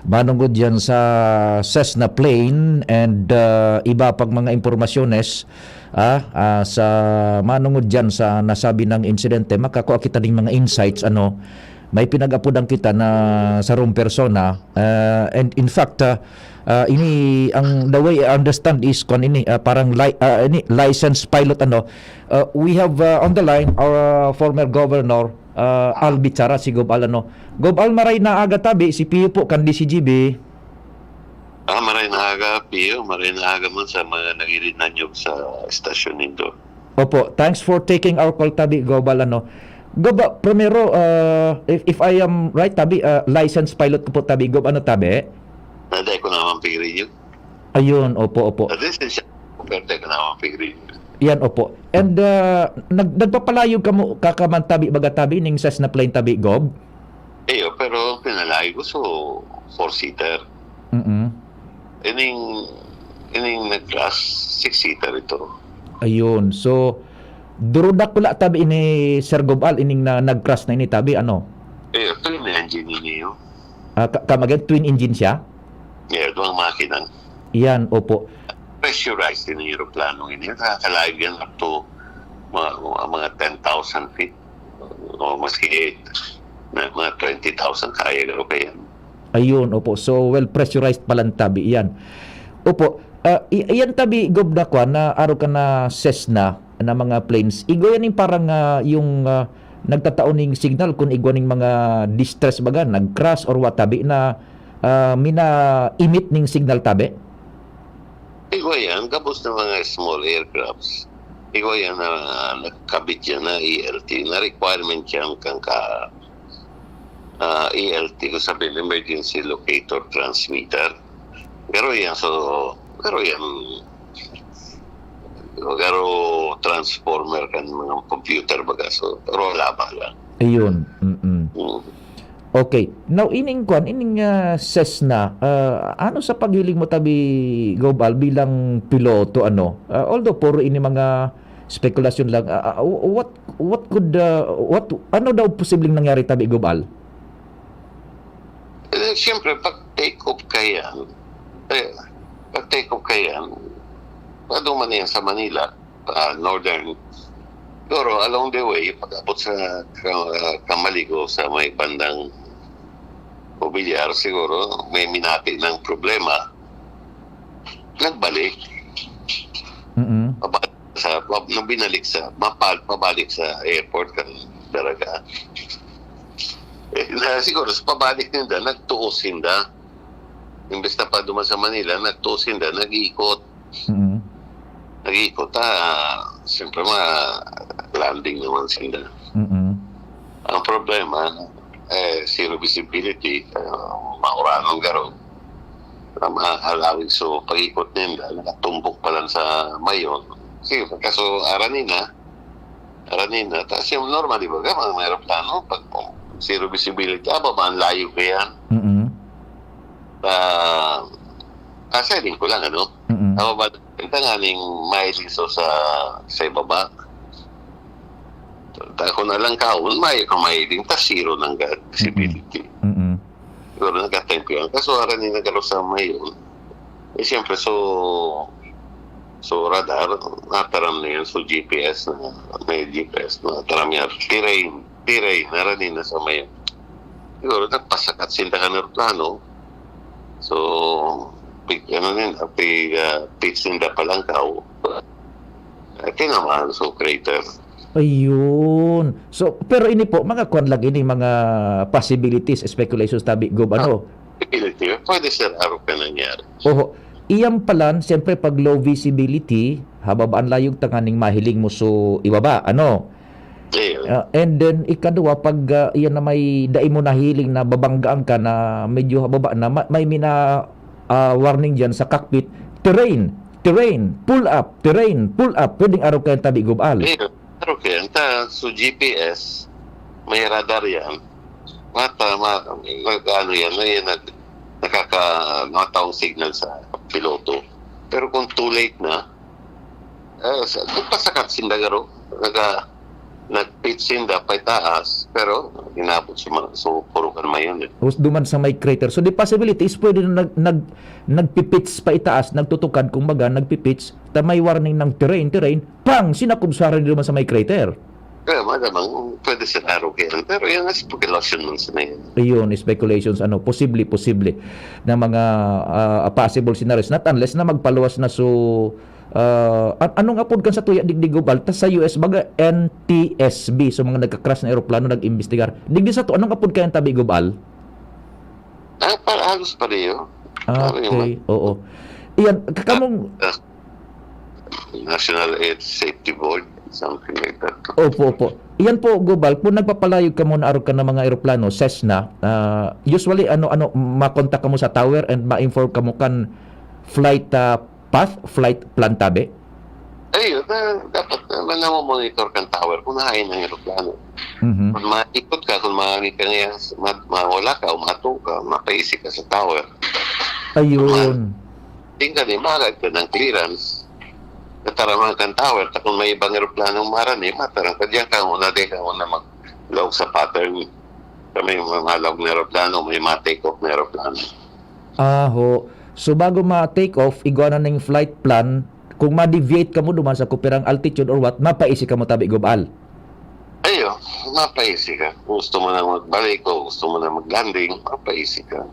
manungod yan sa Cessna plane and, ah, iba pang mga impormasyones, ah, ah, sa manungod dyan sa nasabi ng insidente, makakua kita ning mga insights, ano, may pinag-apodan kita na sarong persona, ah, and in fact, ah, ah, ini, ang, the way I understand is, kwan ini, ah, parang li-, ah, ini, licensed pilot, ano. Ah, we have, ah, on the line our, ah, former governor, ah, Al Bichara, si Gob Al, ano. Gob Al, maray na aga tabi, si Pio po kan D C G B. Ah, maray na aga, Pio. Maray na aga man sa mga nagirinanyog sa estasyon nindo. Opo, thanks for taking our call tabi, Gob Al, ano. Gob, ah, primero, ah, if, if I am right, tabi, ah, licensed pilot ka po tabi, Gob, ano tabi? Ah, dai ko naman pigiri yun. Ayun, opo, opo. Ah, this is, pero dai ko naman pigiri yun. Yan, opo. And, ah, nag-, nagpapalayog ka mo, ka, ka man tabi, baga tabi, ning Cessna plane tabi, Gob? Iyo, pero pinalayo ko, so, four-seater. Mm. Ining, ining nag-crash, six-seater ito. Ayun. So, durudakula tabi ini, Sir Gob Al, ining na, nag-crash na ini tabi, ano? Iyo, twin engine ini, oh. Ah, ka-, come again, twin engine siya? Yeah, duwang makina. Yan, opo. Pressurized ini eroplanong ini. Nakakalayo yan up to mga, mga, mga ten thousand feet. O maski na, mga twenty thousand, kaya garo kaya. Ayun, opo. So, well pressurized palan tabi iyan. Opo. Ah, i-, iyan tabi, Gob, na kwan, na arog kan Cessna na mga planes. Igwa yan yung parang, ah, yung, ah, nagtatao ning signal kung igwa ning mga distress baga, nag-crash or what tabi na, ah, mina-emit ning signal tabi? Igwa yan, gabos na mga small aircrafts. Igwa yan na, ah, nagkabit yan na E L T, na requirement yan kan ka, ah, E L T, kung sabihin, emergency locator transmitter. Pero yan, so, pero yan, pero transformer kan mga computer baga, so, pero wala ba lang? Ayun, mm. Mm. Okay. Now, ining kwan, ining, ah, Cessna, ah, ano sa paghiling mo tabi, Gob Al, bilang piloto, ano? Ah, although puro ini mga spekulasyon lang, ah, ah, what, what could, ah, what, ano daw posibleng nangyari tabi, Gob Al? Eh, siyempre, pag take off ka yan, eh, pag take off ka yan, paduman na yan sa Manila, ah, Northern. Pero along the way, pag-abot sa Ka-, Camaligo, sa may bandang Mobiliar, siguro may minati ng problema. Nagbalik. Mm-mm. Pabalik sa, pab-, nung binalik sa, mapal-, pabalik sa airport kan Daraga. Eh, na, siguro sa pabalik ninda, nagtuos sinda. Imbes na paduman sa Manila, nagtuos sinda, nag-iikot. Mm. Nag-iikot, ah, siyempre, ma-landing naman sinda. Mm. Ang problema, eh, zero visibility, ah, mauranon garo. Ang mga halawig, so, pag-ikot ninda, nakatumbok pa lang sa Mayon. Sige, kaso, arani na, arani na. Tapos yung normal, di ba, mga aeroplano, pag zero visibility, ah, baba, ang layo kaya. Mm. Ah, ah, sa ko lang, ano? Mm. Ang baba, ang tanganing mailiso sa, sa ibaba. Ta-, ako na lang kaon, may ka mahiling, ta zero nang ga-, Mm-mm. Visibility. Mm-mm. Siguro nagka-time ko yan. Kaso, harani na garo sa Mayon. Eh, siyempre, so, so radar, nataram na yan. So, G P S na, may G P S na, taram yan. Terrain, terrain, harani na sa Mayon. Siguro, nagpasakat sinda kan eroplano. So, pig-, ano yun, ah, pig-, ah, pitch ninda palangkaw. Ah, tinamaan, so, crater. Ayun. So, pero ini po, mga kwan lagi ni, mga possibilities, speculations, tabi, Gob, ano? Ah, possibility. Pwede, sir, araw ka nangyari. Oho. Iyang palan, siyempre, pag low visibility, hababaan layog tanganing mahiling mo so ibaba, ano? Iyo. Ah, and then, ikaduwa, pag, ah, iyan na may dai mo nahiling na babanggaan ka na medyo hababa na, ma-, may mina-, ah, warning diyan sa cockpit, "Terrain, terrain, pull up, terrain, pull up." Pwedeng arog kayang tabi gubal. Iyo. Pero kaya, ta, so G P S, may radar yan. Mata, ma-, mag-ano yan, may nag-, nakaka-, nakataong signal sa piloto. Pero kung too late na, eh, sa, nagpasakat sinda garo, naga-, nag-pitch sinda paitaas, pero inabot sa mga, so, puro kan mayon eh. Us-, duman sa may crater. So, the possibility is pwede na nag-, nag-, nagpipits pa itaas, nagtutukad, kumbaga, nagpipits, ta may warning ng terrain, terrain, pang! Sinakob sa harang duman sa may crater. Kaya madamang pwede sila arugihan. Pero yan nga, speculation man sa ngayon. Ayun, speculations, ano, posible, posible na mga, ah, possible scenarios. Not unless na magpaluwas na so, ah, an-, anong apod kan sa tuya digdi gubal? Ta sa U S, baga, N T S B. So, mga nagka-crash na eroplano, nag-imbestigar. Digdi sa to, anong apod kaya ang tabi gubal? Ah, para halos pareho. Ah, Pareho okay. man. Oo. Iyan, kakamong Ah, National Air Safety Board, something like that. Opo, opo. Iyan po, Gobal, kung nagpapalayog kamo na arog kan mga eroplano, Cessna, ah, usually, ano, ano, makontak kamo sa tower and ma-inform kamo kan flight, ah, path, flight plan tabi? Ayun, na, dapat naman namomonitor kan tower kung nahain ang eroplano. Mhm. Kung maikot ka, kung maangin ka ngayon, ma-, mawala ka o mato ka, mapaisi ka sa tower. Ayun. Tingka ni, magad ka ng clearance. Nataramahan kan tower, ta kung may ibang eroplanong marani, matarang ka diyan, ka una, di ka una maglaog sa pattern. Kami, may malawag na eroplano, may ma-take off na eroplano. Ah, ho. So, bago ma-take off, igwa na ning flight plan. Kung ma-deviate kamo duman sa kuperang altitude or what, mapaisi kamo tabi gubal. Ayo, mapaisi ka. Kung gusto mo na magbalik o gusto mo na mag-landing, mapaisi ka.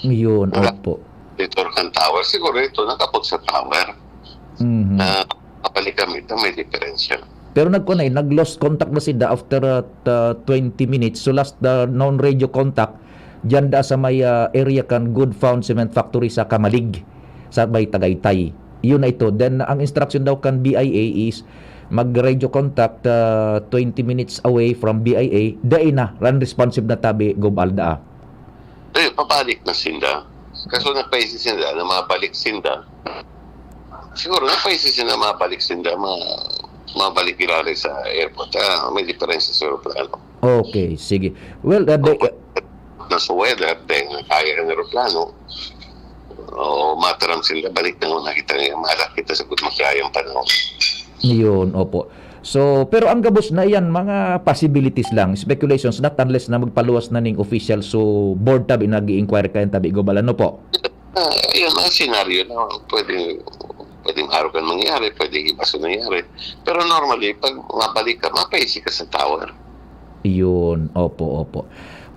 Yun, Wala. opo. Dito kan tower, siguro ito, nakapag sa tower. Mhm. Na kapalikamit na may diferensya. Pero nagkuan na eh, nag-lost contact na sinda after, uh, t-, twenty minutes. So last, uh, known radio contact, diyan da sa may, uh, area kan Good Found Cement Factory sa Camalig, sa may Tagaytay. Yun na ito. Then, ang instruction daw kan B I A is mag-radio contact, uh, twenty minutes away from B I A. Dai na, unresponsive na tabi, Gob Alda. Eh, pabalik na sinda. Kaso napaisi sinda na mabalik sinda. Siguro napaisi sinda mabalik sinda, ma-, mabalik giraray sa airport. Ah, may diferensya sa aeroplano. Okay, sige. Well, uh, the, Opo. Na sa weather, then kaya ng aeroplano. O mataram sinda, balik na muna kita ngayon. Mahalak kita sa gut magkayang panahon. Yun, opo. So, pero ang gabos na iyan, mga possibilities lang, speculations, not unless na magpaluwas na ning official. So, board tabi, nag-i-inquire kayan tabi, Gobal, ano po? Ah, yun, mga senaryo na pwede, pwedeng araw kan mangyari, pwedeng iba sa nangyari. Pero normally, pag mabalik ka, mapaisi ka sa tower. Yun, opo, opo.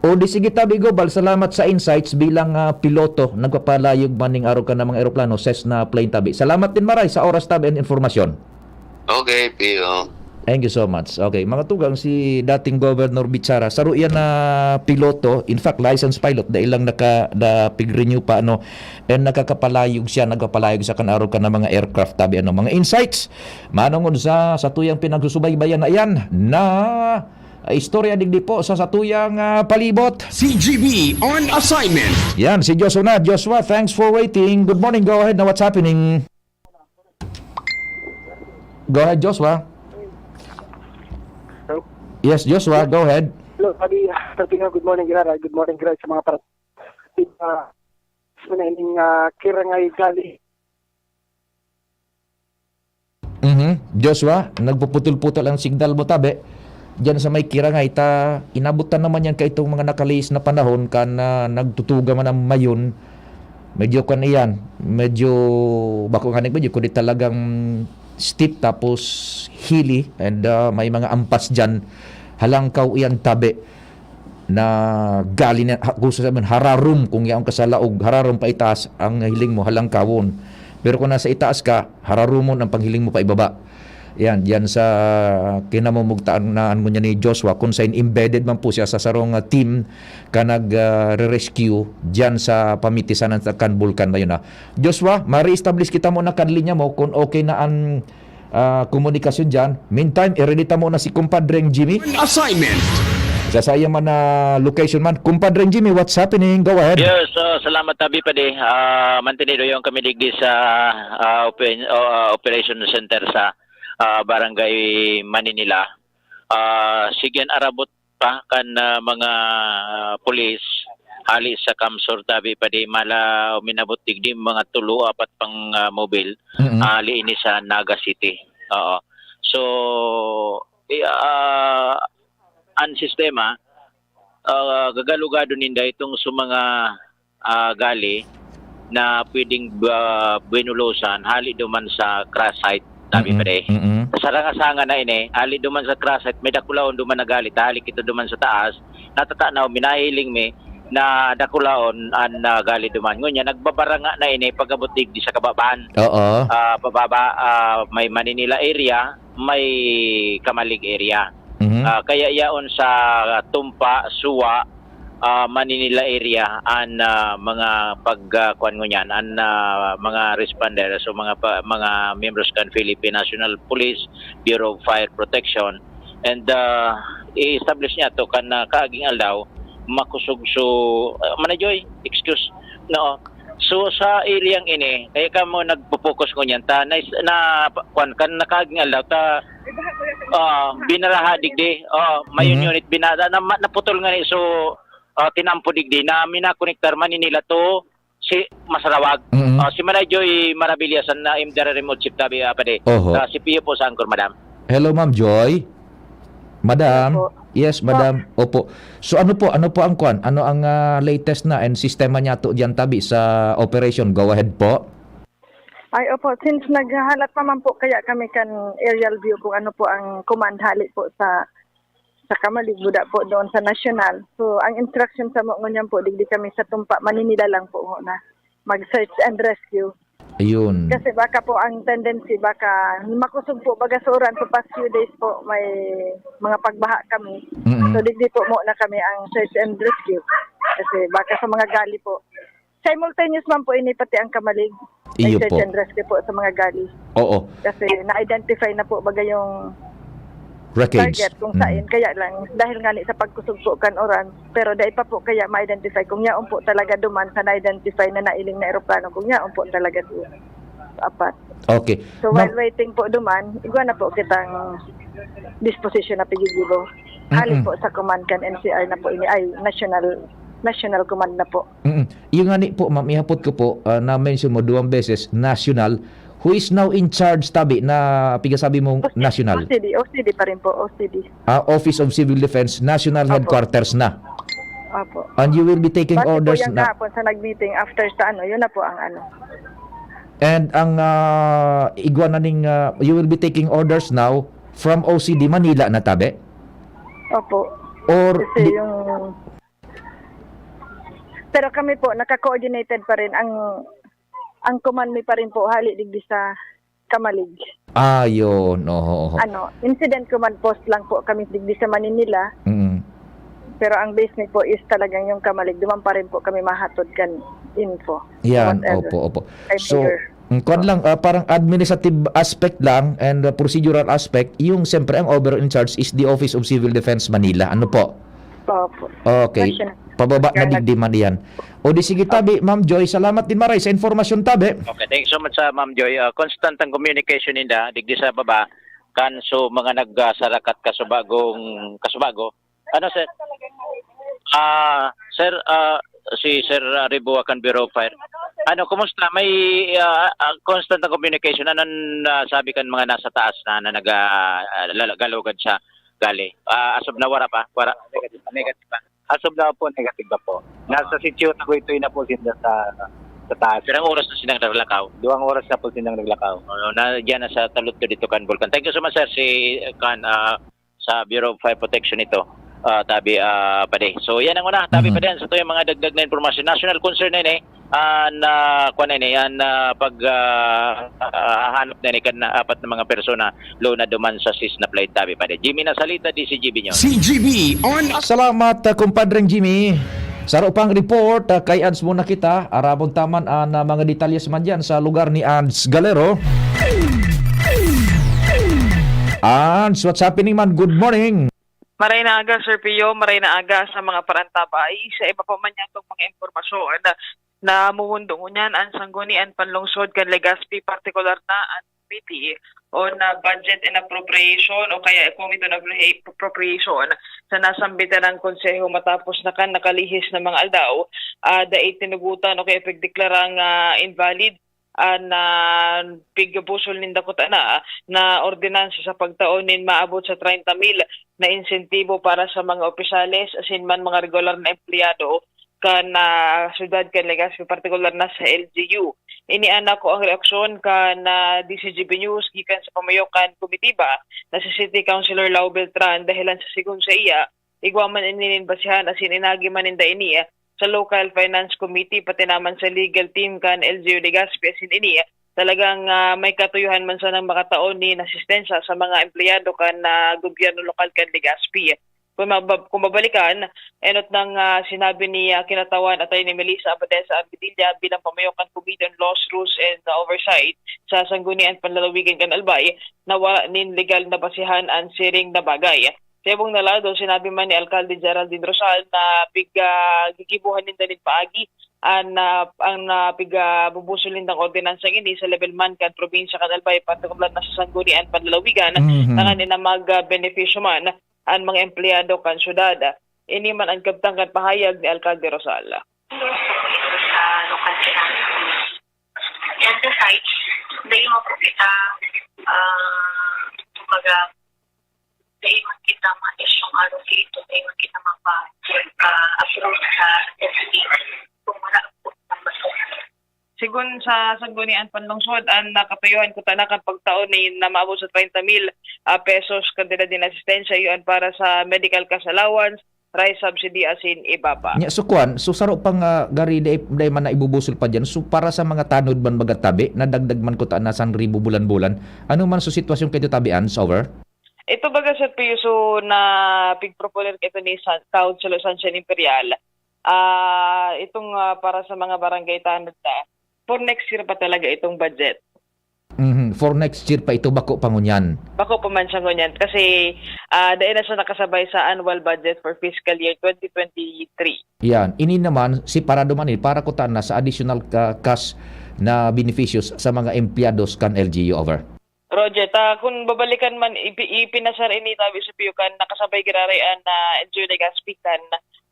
O di sige tabi, Gobal, salamat sa insights bilang, ah, piloto. Nagpapalayog man ning araw ka ng mga eroplano, Cessna plane tabi. Salamat din maray sa oras tabi and informasyon. Okay, Pio. Thank you so much. Okay, mga tugang, si dating Governor Bichara, saro iyan na piloto, in fact, licensed pilot, dahil lang naka, na pig-renew pa, ano, and nakakapalayog siya, nagpapalayog sa kan araw ka ng mga aircraft, tabi, ano, mga insights, manongod sa, sa tuyang pinagsusubaybayan na iyan, na, ah, istorya digdi po sa satuyang, ah, palibot. C G B on assignment. Yan, si Joshua na. Joshua, thanks for waiting. Good morning, go ahead na, what's happening? Go ahead, Joshua. Hello? Yes, Joshua, go ahead. Hello, sabi, sabi nga, good morning, Gerard. Good morning, Gerard, sa mga para-, ah, sa mga ining, ah, Kirangay Gali. Mhm. Joshua, nagpuputol-putol ang signal mo, tabi. Diyan sa may Kirangay, ta, inabutan naman yan kaitong mga nakalihis na panahon, kan, ah, nagtutuga man ang mayon. Medyo kan iyan, medyo, bako nga ni medyo, kundi talagang steep tapos hilly and, ah, may mga ampas diyan. Halangkaw iyan tabi na gali na, ha-, gusto sabihin, hararom kung yaon ka sa laog, hararom pa itaas ang hiling mo, halangkawon. Pero kung nasa itaas ka, hararomon ang panghiling mo pa ibaba. Yan, diyan sa kinamumugtaan na ano niya ni Joshua, kung sa embedded man po siya sa sarong, ah, team ka nag, ah, re-rescue diyan sa pamitisanan sa kan bulkan na yun, ah. Joshua, ma-reestablish kita mo na kan linya mo kung okay na ang, ah, komunikasyon diyan. Meantime, i-ready ta mo na si Kumpadreng Jimmy. Assignment. Sa saya man na location man. Kumpadreng Jimmy, what's happening? Go ahead. Yes, ah, salamat, Abi, padi. Ah, mantenido yung kami digdi sa, ah, open, oh, ah, operation center sa, ah, Barangay Maninila. Ah, sige, an arabot pa kan, ah, mga pulis hali sa Kamsur, tabi pa di mala uminabot digdi mga tulo, apat pang, ah, mobil, Mm. hali ini sa Naga City. Oo. So, i-, ah, an sistema, ah, gagalugado ninda itong sa mga, ah, gali na pwedeng ba, binulosan hali duman sa crash site, tabi Mm, pa di. mm. Sa saranga-sanga na ini, hali duman sa crash site, may dakulaon duman na gali, ta hali kita duman sa taas, natatanaw, minahiling mi na dakulaon an, ah, gali duman. Ngunyan, nagbabaranga na ini pag-abot digdi sa kababahan. Oo. Ah, pababa, ah, may Maninila area, may Camalig area. Mhm. Ah, kaya yaon sa Tumpa, Suwa, ah, Maninila area, an, ah, mga pag, ah, kuwan ngunyan, an, ah, mga responder, so mga pa, mga miyembros kan Philippine National Police, Bureau of Fire Protection, and, ah, i-establish niya to kan, ah, kaaging aldaw, makusog so, ah, Manay Joy, excuse, no? So, sa area ini, kaya kamo nagpo-focus ngunyan, ta, na, na, kuwan, kan nakaaging aldaw, ta, ah, binaraha digdi, oh, may Mm. unit binara, na, ma-, naputol nga ni, so, ah, tinampo digdi, na minakonektar Maninila to si Masarawag. Mm. Ah, si Manay Joy Maravillas, an, ah, M D R remote chief tabi, ah, padi. Oho. Ah, si Pio po sa Angkor, madam. Hello, Ma'am Joy. Madam. Hello po. Yes, Po. madam. Opo. So, ano po, ano po ang kwan? Ano ang, ah, latest na and sistema niya to diyan tabi sa operation? Go ahead po. Ay, opo. Since naghahalat pa man po kaya kami kan aerial view kung ano po ang command hali po sa, sa Camalig, buda po doon sa National. So, ang instruction sa mo ngunyan po, digdi kami sa Tumpa, Maninila lang po muna. Mag-search and rescue. Ayun. Kasi baka po ang tendency, baka makusog po, baga sa uran, sa past few days po, may mga pagbaha kami. Mm-mm. So, digdi po muna kami ang search and rescue. Kasi baka sa mga gali po. Simultaneous man po ini pati ang Camalig. May Iyo search po. and rescue po sa mga gali. Oo. Kasi na-identify na po baga yung Wreckage. target kung Mm. saan. Kaya lang, dahil nga ni sa pagkusog po kan uran, pero dai pa po kaya ma-identify kung yaon po talaga duman sa na-identify na nailing na eroplano, kung yaon po talaga siya. Apat. Okay. So, Ma'am while waiting po duman, igwa na po kitang disposition na pigigibo. Hali Mm-mm. po sa command kan N C R na po ini, ay, national, national command na po. Mm. Iyo ngani po, ma'am, ihapot ko po, ah, na-mention mo duwang beses, national. Who is now in charge, tabi, na pigasabi mong O C D, national? O C D, O C D pa rin po, O C D. Ah, Office of Civil Defense, National Opo. Headquarters na. Opo. And you will be taking Base po orders yan na kahapon sa nag-meeting after sa ano, yun na po ang ano. And ang, ah, igwa na ning, ah, you will be taking orders now from O C D Manila na, tabi? Opo. Or Kasi di- yung Pero kami po, naka-coordinated pa rin. Ang, ang command mi pa rin po, hali digdi sa Camalig. Ah, yun. Oho, oho. Ano, incident command post lang po kami digdi sa Maninila. Mm. Pero ang base mi po is talagang yung Camalig. Duman pa rin po kami mahatod kan info. Yan, Whatever. opo, opo. Kay So, Mayor. mm, kwan lang, ah, parang administrative aspect lang and, ah, procedural aspect, yung siyempre ang overall in charge is the Office of Civil Defense Manila. Ano po? Opo. Okay. National. Pababa na National. digdi man iyan. O di sige, tabi, Ma'am Joy, salamat din maray sa informasyon, tabi. Okay, thank you so much sa Ma'am Joy. Ah, constant ang communication ninda, digdi sa baba, kan so mga nagsarakat kasubagong, kasubago. Ano, sir? Ah, sir, ah, si Sir Ribuacan, Bureau of Fire. Ano, kumusta? May, ah, ah, constant ang communication. Anong, ah, sabi kan mga nasa taas na, na nag, ah, ah, lala-, galugad sa gali? Ah, as of now, wala pa? Wala. Negative, negative pa. As of now po, negative pa po. Nasa sitio Tagoytoy na po sila sa, sa taas. Pirang oras na silang naglakaw? Duwang oras na po silang naglakaw. Ano, na, diyan na sa talod ko dito kan Bulkan. Thank you so much, sir. Si, kan, ah, sa Bureau of Fire Protection ito. Ah, tabi, ah, padi. So, yan ang una. Tabi Mhm. pa din sa tuyang mga dagdag na impormasyon. National concern na ini. An, ah, kuwan na ini, an, ah, pag, ah, ah, hahanap na ini kan apat na mga persona, luna duman sa sis na plane, tabi padi. Jimmy Nasalita, D C G B News. C G B on. Salamat, ah, kumpadreng Jimmy. Saro pang report, ah, kay ads muna kita. Arabon taman an, ah, mga detalyes man diyan sa lugar ni Ads Galero. Ads, what's happening man? Good morning. Maray na aga, Sir Pio, maray na aga sa mga parantabay. Sa iba pa man yatong mga impormasyon, namumundo ngunyan an Sanggunian Panlungsod kan Legazpi, partikular na an committee on, ah, budget and appropriation o kaya committee on Appropri-, appropriation sa nasambitan ng konseho matapos na kan nakalihis na mga aldaw, ah, dai tinugutan o kaya pigdeklarang, ah, invalid an, ah, pigbusol ninda kuta na, na ordinansa sa pagtao nin maabot sa treinta mil na insentibo para sa mga opisyales asin man mga regular na empleyado kan, ah, syudad kan Legazpi, partikular na sa L G U. Ini an nakuang reaksyon kan, ah, D C G B News gikan sa pamayo kan komitiba na si City Councilor Lau Beltran, dahelan sa sigon saiya, igwa man ini nin basihan asin inagi man ninda ini, ah, sa Local Finance Committee, pati naman sa legal team kan L G U Legazpi asin ini, ah, talagang, ah, may katuyohan man sanang makatao nin asistensya sa mga empleyado kan, ah, gobyerno lokal kan Legazpi. Kung mabab-, kung babalikan, enot nang, ah, sinabi ni, ah, Kinatawan Attorney Melissa Abadesa Abidilla bilang pamayo kan Committee on Laws, Rules and, ah, Oversight sa Sanggunian Panlalawigan kan Albay na wala nin legal na basihan an siring na bagay. Sa ibong na lado, sinabi man ni Alkalde Geraldine Rosal na pig-, ah, gigibohan ninda nin paagi an, ah, an, ah, pig-, ah, bubusol nindang ordinansang ini sa level man kan probinsya kan Albay, partikular na sa Sanggunian Panlalawigan, Mhm. tanganing na mag, ah, benepisyo man an mga empleyado kan syudad. Ini man an kabtang kan pahayag ni Alkalde Rosal. Sa lokal kinahanglan. And the sites, dahil mo po kita, ah, kumbaga, dahil mo kita ma-issue ang allocate, dahil mo kita mapa-, ah, approve sa S B kung wala po ng basura. Sigon sa Sanggunian Panlungsod, an nakatuyuhan kuta na kan pagtao nin maabot sa treinta mil, ah, pesos kantidad nin asistensya, iyo an para sa medical cash allowance, rice subsidy, asin iba pa. Nya, so kwan, so saro pang, ah, gari, dai, dai man na ibubusol pa diyan. So para sa mga tanod man baga tabi, nadagdag man kuta na san ribo bulan-bulan. Ano man so sitwasyon kaito tabi, Ans, over? Ito baga, Sir Pio, so na pigproponer kaito ni San-, Councilor Sunshine Imperial. Ah, itong, ah, para sa mga barangay tanod na, for next year pa talaga itong budget. Mhm. For next year pa ito, bako pa ngunyan. Bako pa man siya ngunyan kasi, ah, dai na siya nakasabay sa annual budget for fiscal year twenty twenty-three. Yan. Ini naman, separado man ini para kuta na sa additional ka-, cash na beneficios sa mga empleyados kan L G U, over. Roger, ta, kung babalikan man, ipi-, ipinasar ini tabi sa P U kan nakasabay giraray an, ah, L G U Legazpi kan,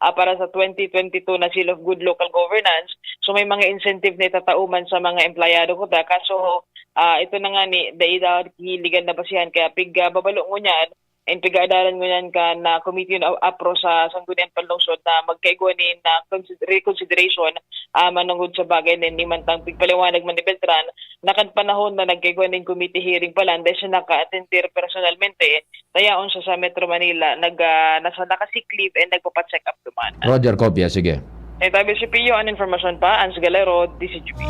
ah, para sa twenty twenty-two na Seal of Good Local Governance. So, may mga incentive na itatao man sa mga empleyado kuta. Kaso, ah, ito na nga ni, dai daw hiligan na basihan. Kaya pig, ah, babalo ngunyan, and pig-aadalan ngunyan kan, ah, Committee on Apro sa Sangguniang Panlungsod na magkaigwa nin, ah, consid-, reconsideration, ah, manungod sa bagay na ini. Mantang pigpaliwanag man ni Beltran, na kan panahon na nagkaigwa nin committee hearing pa lang, dai siya naka-attend personalmente, ta yaon siya sa Metro Manila, nag, ah, nasa, naka-sick leave and nagpapa-check up duman. Roger Copia, sige. Kay tabi si Pio, an informasyon pa, Ans Galero, D C G P.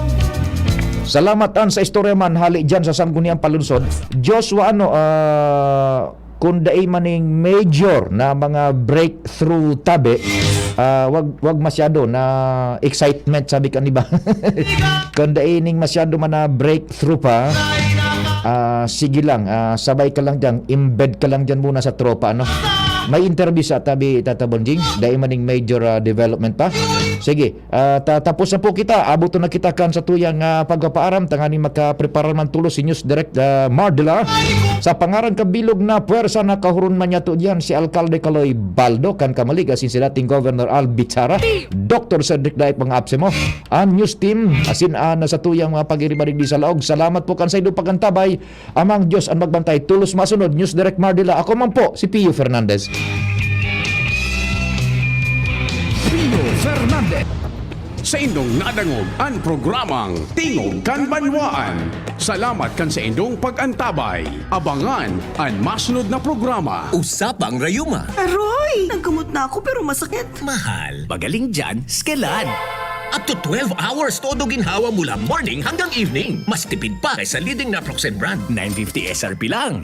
Salamat, Ans, sa istorya man, hali dyan sa Sangguniang Panlungsod. Joshua, ano, ah, kung dai maning major na mga breakthrough tabi, ah, wag, wag masyado na excitement, sabi ka ni ba? Kung dai ning masyado man na breakthrough pa, ah, sige lang, ah, sabay ka lang dyan, embed ka lang dyan muna sa tropa, ano? May interview sa tabi, Tata Bonjing, dai maning major, ah, development pa. Sige, Ah, ta-, tapos na po kita. Aboton na kita kan satuyang, ah, pagpapaaram, tanganing makapreparar man tulos si News Direct, ah, Mardila. Sa pangaran kan bilog na pwersa, nakahuron man yato diyan si Alkalde Kaloy Baldo, kan Camalig, asin si dating Governor Al Bichara, Doktor Cedric Daip, mga apse mo, an news team, asin an satuyang mga pagiribarig di sa laog. Salamat po kan saindo pagantabay. Amang Diyos an magbantay. Tolos masunod, News Direct Mardila. Ako man po, si Pio Fernandez. Pio Fernandez. Saindong nadangog an programang Tingog kan Banwaan. Salamat kan saindong pag-antabay. Abangan an masunod na programa. Usapang rayuma. Aroy! Nagkamot na ako pero masakit. Mahal. Pagaling dyan, Skelan. Up to twelve hours todo ginhawa mula morning hanggang evening. Mas tipid pa kaysa leading naproxen brand. nine fifty S R P lang.